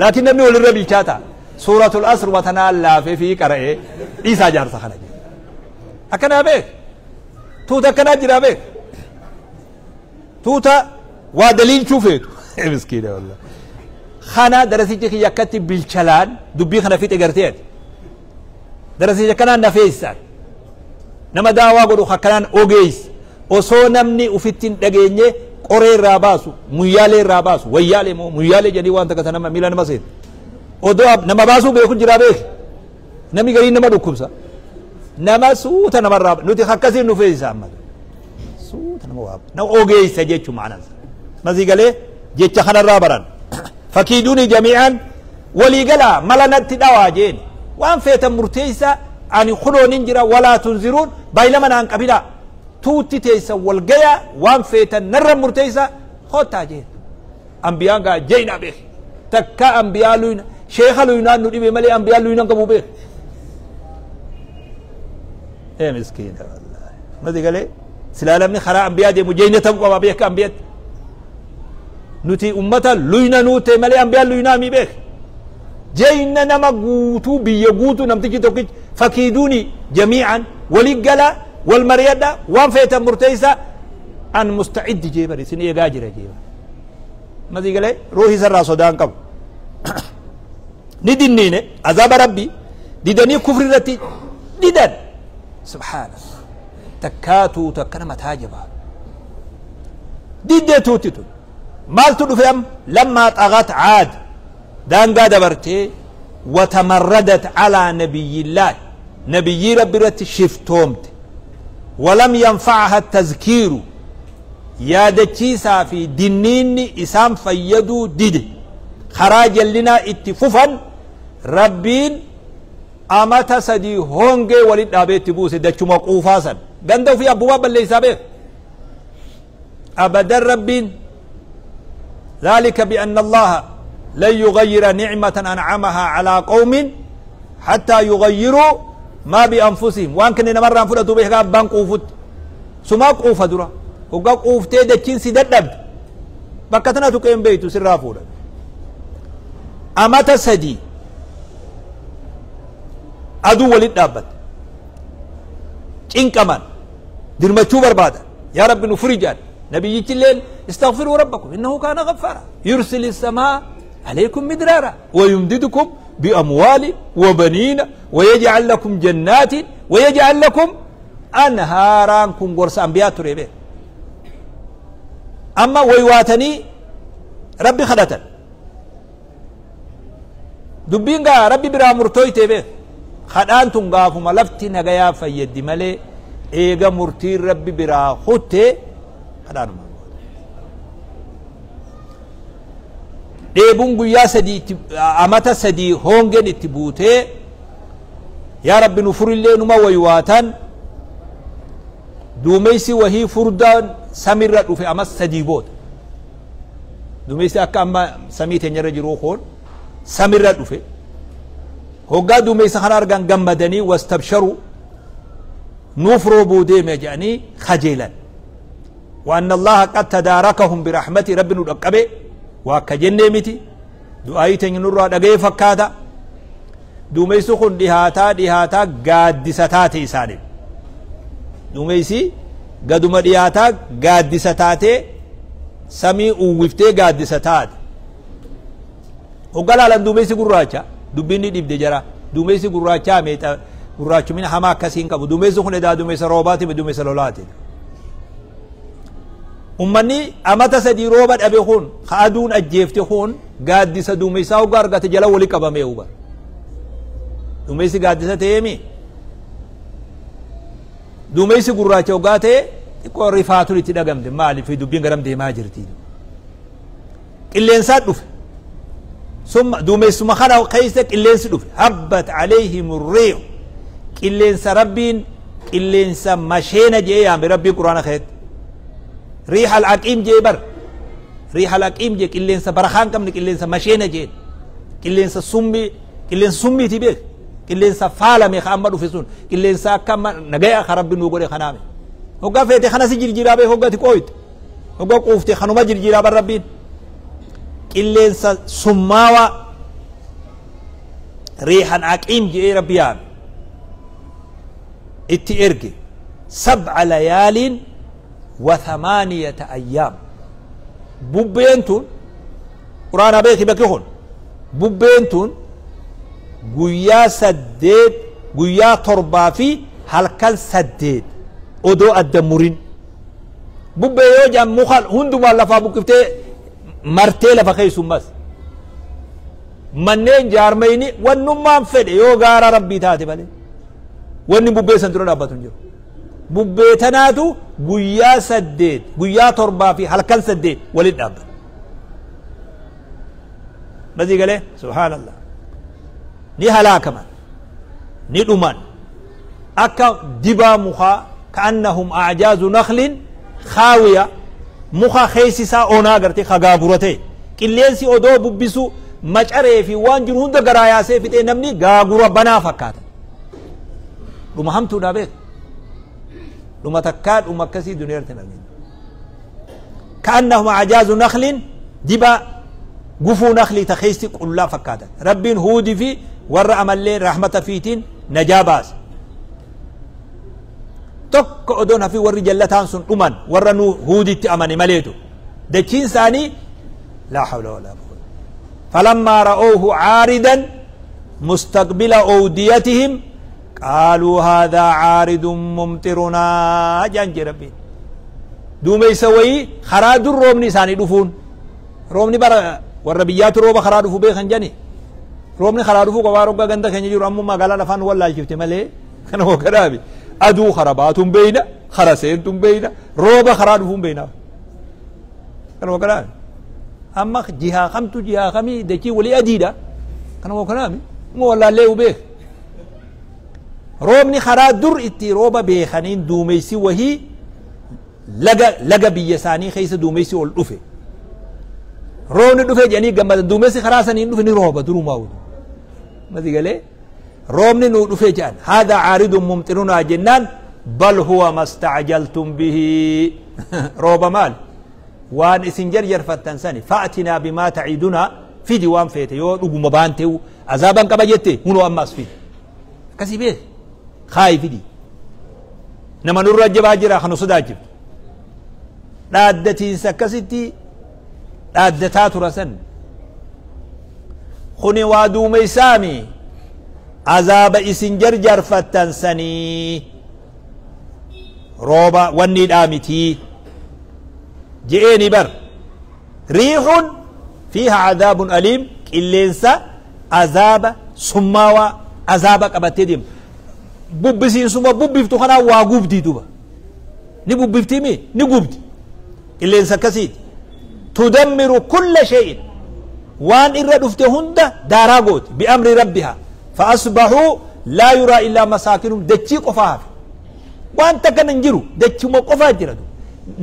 Laakiin namni walirra bilchaata. Suuratul asr watanaan laafee fi qara'ee dhiisaa jaarsa kana jedhe. Akkanaa beek. Tuuta akkanaa jiraa beek. Tuuta waa daliilchuu feetu. Miskiina wallah. Kana darasichi kiyya akkatti bilchalaan dubbii kana fixe gartee ati. Darasicha akkanaan na feessaan. Nama daawaa godhu akkanaan ogeessa. Osoo namni ufitti hin dhageenye qoree irraa baasu, muyyaalee irraa baasu, wayyaalee moo muyyaalee jedhanii waan takka nama miila nama seenu. Odoo nama baasuu beeku jiraa beeki. Namni gariin nama dhukkubsa. Nama suuta namarraa nuti akkasiin nu feesisa amma. Suuta nama waa nama ogeessa jechuun maanaan. Masii galee jecha kanarraa baran. Fakiiduuni jamii'an walii galaa mala natti dhawaa jeen. Waan feetan murteessa ani kunoon hin jira walaa tunziruun baay'ilama naan qabinaa. Tuutti teessa wal gaya waan feetan narra murteessa kottaa jeen. Ambiyaan gaa jeenaa beeki. Takka ambiyaa luyna sheekha luynaan nu dhibe malee ambiyaa luynaan qabu beeki. Ee miskiina wallaahi. Mati galee silaa namni karaa ambiyaa deemu jeenya ta'uu qaba beeka ambiyatti. Nuti ummata luyna nuu ta'e malee ambiyaan luynaa mi beeki. Jeenya nama guutuu biyya guutuu namtichi tokkichi fakiiduuni jamii'an walii galaa wal mari'adha waan feetan murteessa an musta'iddi jee bari isin eegaa jira jee bari. Mati galee ruuhi isarraa sodaan qabu. Ni dinniine azaaba rabbi didanii kufri irratti didan. Subhaanallah. Takkaa tuuta akkana mataa jabaa. Diddee tuutti tun. Maaltu dhufe am lammaa xagat caad daangaa dabartee watamarradat calaa nabiyyillaahi nabiyyii rabbi irratti shiftoomte. ولم ينفعها التذكير يا دچيسا في دينين إسام فيدو ديد خراج لنا اتفوفا ربين أمتا سدي هونجي ولد أبيت بوسي دچما قوفاسا غندو في أبواب اللي سابق أبدا ربين ذلك بأن الله لن يغير نعمة أنعمها على قوم حتى يغيروا ما بأنفسهم وان كنا مرة أنفسهم بيه بان قوفت سما قوفة درا وقا قوفتي دچين سيددب بكتنا تقيم بيتو سرافورا أمتا سدي أدو ولد دابت cinqaman dirmachuu barbaada yaa rabbi nu furi jaan nabiyyichilleen استغفروا ربكم إنه كان غفارا يرسل السماء عليكم مدرارا ويمددكم بأموال وبنين ويجعل لكم جنات ويجعل لكم أنهارا كن قرص أنبياء تريبه أما ويواتني ربي خدتا دبين ربي برا مرتوي تبه خدان تنقافما لفتي نغيا فيدي مالي إيغا مرتي ربي برا خدت خدان ما dheebuun guyyaa sadii amata sadii hongeen itti buutee yaa rabbi nu furillee numa waywaatan duumeysi wahii furdaan samirra dhufe ama sadii booda duumeysi akka amma samii teenyarra jiruu koon samirra dhufe hoggaa duumeysa kana argan gammadanii wastabsharu nuuf roobuu deeme jedhanii kajeelan وأن الله قد تداركهم برحمته رب نرقبه وأكا جنة متي دعائي تنين نرى دقي فكاتا دوميسو خن دهاتا دهاتا قادستاتي إساني دوميسي قدوم دهاتا قادستاتي سمي أوفتي قادستات وقال لن دوميسي قراچا دبيني ديب دجرا دوميسي قراچا ميتا قراچو من حما كسين كبو دوميسو خن دا دوميسا روباتي بدوميسا لولاتي Ummanni amata sadii rooba dhabe kun ka aduun ajjeefte kun gaaddisa duumessaa hoggaa argate jala wali qabamee huba. Duumessi gaaddisa ta'eemi. Duumessi gurraacha hoggaa ta'e xiqqoo rifaatuun itti dhagamte maaliif dubbiin garam deemaa jirti. Qilleensaan dhufe. Summa duumessuma kana keessa qilleensi dhufe. Habbat alayhim riihu. Qilleensa rabbiin qilleensa masheena jedhee yaame rabbiin quraana keessatti. ريح العقيم جيبر ريح العقيم جي كلين برخان كم كلين مشينا جي كلين سمي كلين سمي تبيك كلين فالا مي خامر في سون كلين كم نجاي خرب بنو غوري خنامي هوغا فيتي خنا سجل جرابه هوغا تكويت هوغا قوفتي خنو ما جل جراب ربين كلين سماوا Riihan aqiim je'ee Rabbi yaame. Itti erge. 7 layaalin wa 8 ayyaam. Bubbeen tun Quraana beeki bakki kun. Bubbeen tun guyyaa 8 guyyaa 7 fi halkan 8 odoo adda murin. Bubbee yoo jedhan muka hundumaan lafaa buqqiftee martee lafa keessummas. Manneen jaarmayni wannummaan fedhe yoo gaara Rabbii taate malee. Wanni bubbee san dura dhaabbatu hin jiru. Bubbee tanaatu guyyaa 8 guyyaa 7 fi halkan 8 waliin dhaabbata. Mazii galee subhaanallah. Ni halaakaman. Ni dhuman. Akka dibaa mukaa ka'annahum a'jaazu nakhlin khaawiya muka keessi isaa onaa gartee kagaagura ta'e. Qilleensi odoo bubbisu macaree fi waan jiru hunda garaa yaasee fixee namni gaagura banaa fakkaata. Dhuma hamtuudhaa beeku. Dhuma takkaa dhuma akkasii duniyaa irratti hin arginu. Ka'annahum a'jaazu nakhlin dibaa gufuu nakhlii ta keessi qullaa fakkaata. Rabbiin Huudii fi warra amallee rahmata fiitiin najaa baase. Tokko odoon hafi warri jallataan sun dhuman warra nu Huuditti amane maleetu. Dachiin isaanii laa hawla walaa quwwata. Falammaa ra'oohu caaridan mustaqbila awdiyatihim qaaluu haadhaa caaridun mumxirunaa jedhan jee Rabbiin. Duumeysa wayii karaa dur roobni isaanii dhufuun. Roobni bara warra biyyaatu rooba karaa dhufu beekan jedhani. Roobni karaa dhufuu qabaa roggaa ganda keenya jiru ammoo magaalaa lafaan wallaalchifte malee kana hogganaabi. Aduu kara baatuun beeyna, kara seentuun beeyna, rooba karaa dhufuun beeyna. Kana hogganaabi. Amma jihaa kamtu jihaa kamii dachii walii adiidha. Kana hogganaabi. Immoo wallaallee beek. Roobni karaa dur itti rooba beekaniin duumeysi wahii laga biyya isaanii keessa duumeysi ol dhufe. Roobni dhufe jedhanii gammada duumessi karaa saniin dhufe ni rooba durumaa wudu. Mati galee roobni nuu dhufe jedhan haadha caaridun mumxirunaa jennaan bal huwa mastacjaltum bihi rooba maal waan isin jarjarfattan sani fa'atinaa bimaa tacidunaa fidi waan feete yoo dhuguma baanteewu azaaban qaba jette hunoo ammaas fidi akkasii beek kaayi fidi nama nurra jabaa jira kan sodaachiftu dhaaddatiinsa akkasitti dhaaddataa tura san kuni waa duumeysaami azaaba isin jarjarfattan sanii rooba wanni dhaamitii je'eeni bar riixun fiiha cadaabun aliim qilleensa azaaba summaawaa azaaba qabattee deemu bubbisiinsuma bubbiftu kanaa waa gubdii duba ni bubbiftiimi ni gubdi qilleensa akkasiiti tudammiru kulla shay'in waan irra dhufte hunda daaraa gooti bi'amri rabbihaa فأصبحوا لا يرى إلا مساكنهم دتشي قفاها وأنت كان نجرو دتشي ما قفا جرادو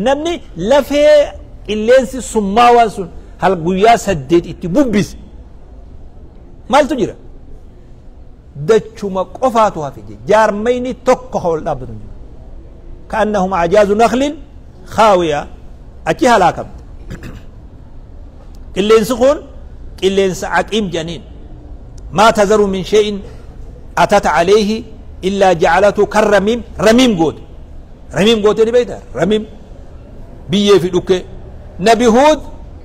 نمني لفه اللينس سماوان سن هل قويا سديت اتبوبس مال تجرا دتشي ما قفاتها في جي جارميني توكو حول الأبد كأنهم أعجاز نخل خاوية أتيها لاكم اللينس خون اللينس عقيم جنين ما تذر من شيء أتت عليه إلا جعلته كالرميم رميم قوت رميم قوت اللي بيته رميم بيه في دوكي نبي هود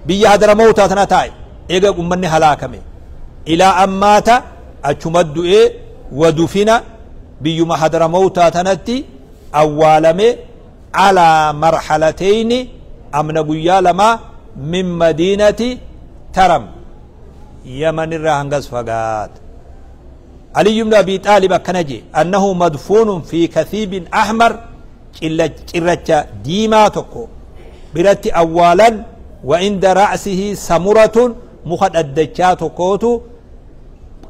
بيه هدر موتا تنتاي إيجا أمني هلاكمي إلى أن مات أتمد إيه ودفن بيوم هدر موتا تنتي أولمي على مرحلتين أمن قيالما من مدينة ترم يمن الرهنجز فقات علي بن أبي طالب كنجي أنه مدفون في كثيب أحمر إلا ديما تقو برت أولا وعند رأسه سمرة مخد الدجات كوتو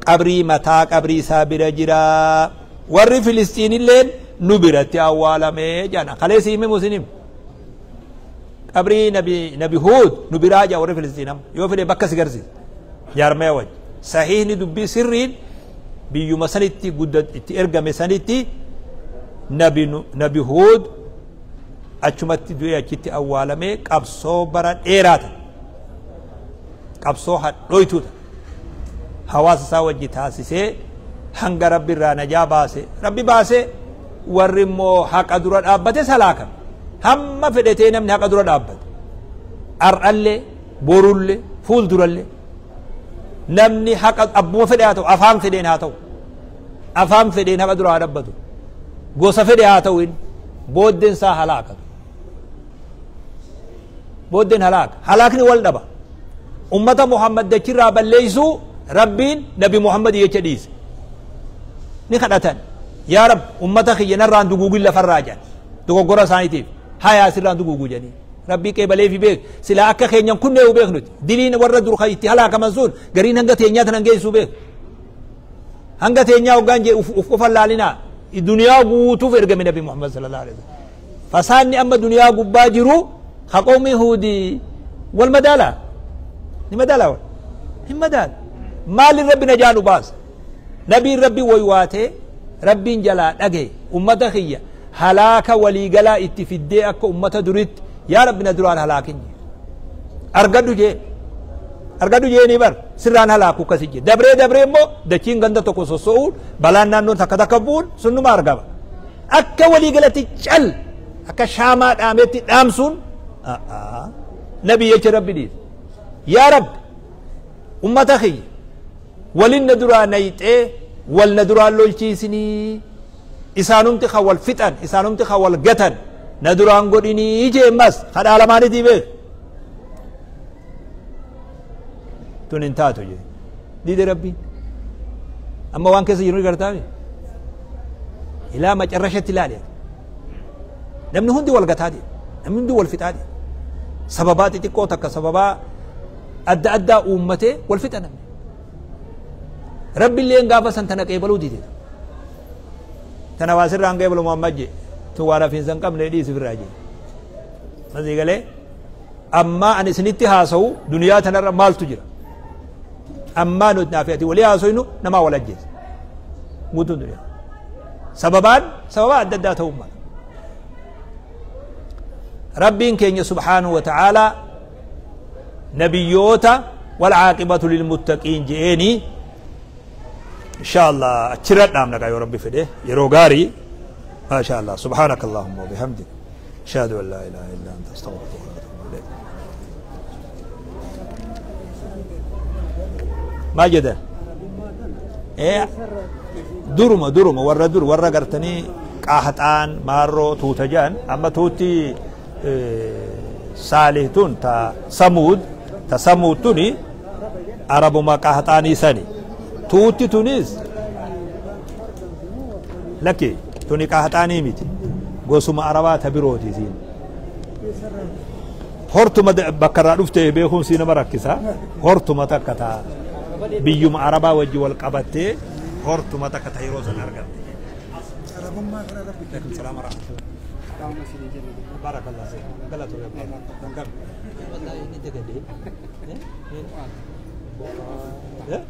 قبري متى قبري سابر جرا ور فلسطين الليل نبرت أولا ميجانا خليسي من مسلم قبري نبي هود نبراجا ور فلسطين يوفي بكس غرزي jaarmee wajji sahiihni dubbii sirriin biyyuma sanitti itti ergame sanitti nabi Huud achumatti du'ee achitti awwaalamee qabsoo bara dheeraa ta'e qabsoo hadhooytuu ta'e Hawaasa isaa wajji taasisee hanga Rabbi irraa najaa baase. Rabbi baase warri immoo haqa dura dhaabbate salaakame. Hamma fedhetee namni haqa dura dhaabbate. Ar'allee, borullee, fuuldurallee. Namni haqa abbuma fedhe haa ta'u, afaan fedheen haa ta'u. Afaan fedheen haqa dura haa dhaabbatu. Gosa fedhe haa ta'u inni. Booddeen isaa halaakatu. Booddeen halaaka. Halaakni wal dhaba. Ummata Muhammad dachirraa balleessuu Rabbiin Nabi Muhammad jecha dhiise. Ni kadhatan. Yaa Rabbi ummata kiyya narraan duguugin lafarraa jedhan. Dogoggora isaaniitiif. Hayaa sirraan duguuguu jedhanii. Rabbii qeebalee fi beek. Silaa akka keenyan kunnee beek nuti. Diliin warra dur itti halaakaman sun gariin hanga teenyaa tanan geessuu beek. Hanga teenyaa hoggaan jee uf qofan laalinaa. Duniyaa guutuuf ergame Nabi Muhammad sallallahu alaihi wasallam. Fasaanni amma duniyaa gubbaa jiru ha qawmi Huudii wal madaalaa. Ni madaalaa wal. Hin madaala. Maaliin Rabbi najaa nu baasa? Nabiin Rabbi waywaatee Rabbiin jalaa dhagaye ummata kiyya halaaka waliigalaa itti fiddee akka ummata duritti yaa Rabbi na duraan halaakin jee. Argadhu jee. Argadhu jeenii bar sirraan halaaku akkasi jee. Dabree dabree immoo dachiin ganda tokko sosso'uun balaan naannoon takka takka bu'uun sunnuma argama. Akka waliigalatti cal akka shaamaa dhaametti dhaamsuun nabi jecha Rabbi dhiise. Yaa Rabbi ummata kiyya walin na duraa nayxee wal na duraan lolchiisinii isaanumti kan wal fixan isaanumti kan wal gatan na duraan godhinii jee mas kadhaa lamaanitii beek tun hin taatu jee diide Rabbiin amma waan keessa jiru ni gartaami ilaa macarrashatti ilaali namni hundi wal gataa jee namni hundi wal fixaa jee sababaa xixiqqoo takka sababaa adda addaa uummatee wal fixa namni Rabbi illeen gaafa san tana qeebaluu dide. Tana waa sirraan qeebalu Muhammad je. Tun waan hafiinsa hin qabne dhiisi firraa je. Masii galee ammaa ani isinitti haasa'u duniyaa tanarra maaltu jira? Ammaa nuti naaf ati walii haasofnu namaa wal ajjeesa. Guutuun duniyaa. Sababaan sababaa adda addaa ta'uu mala. Rabbiin keenya subhaanahu wa ta'aalaa nabiyyoota wal caaqibatu lilmuttaqiin je'eenii إن شاء الله أتشرد نعم لك يا ربي فدي يروغاري ما شاء الله سبحانك اللهم وبحمدك أشهد أن لا إله إلا أنت أستغفرك وأتوب إليك. ما جدا إيه درما درما ورا در ورا قرتني قاحتان مارو توتجان أما توتي صالح تون تا سمود تا سمود توني عرب ما قاحتاني سني توتي تونس لكي توني قاحتاني ميتي قوسما عربا تبروتي زين هرتما بكرة رفته بيهم سينا مركزة هرتما تكتا بيوم عربا وجه والقبته هرتما تكتا يروز الأرقام. عليكم السلام ورحمة الله. بارك الله فيك. غلط يا بابا. والله إني تقدي. إيه؟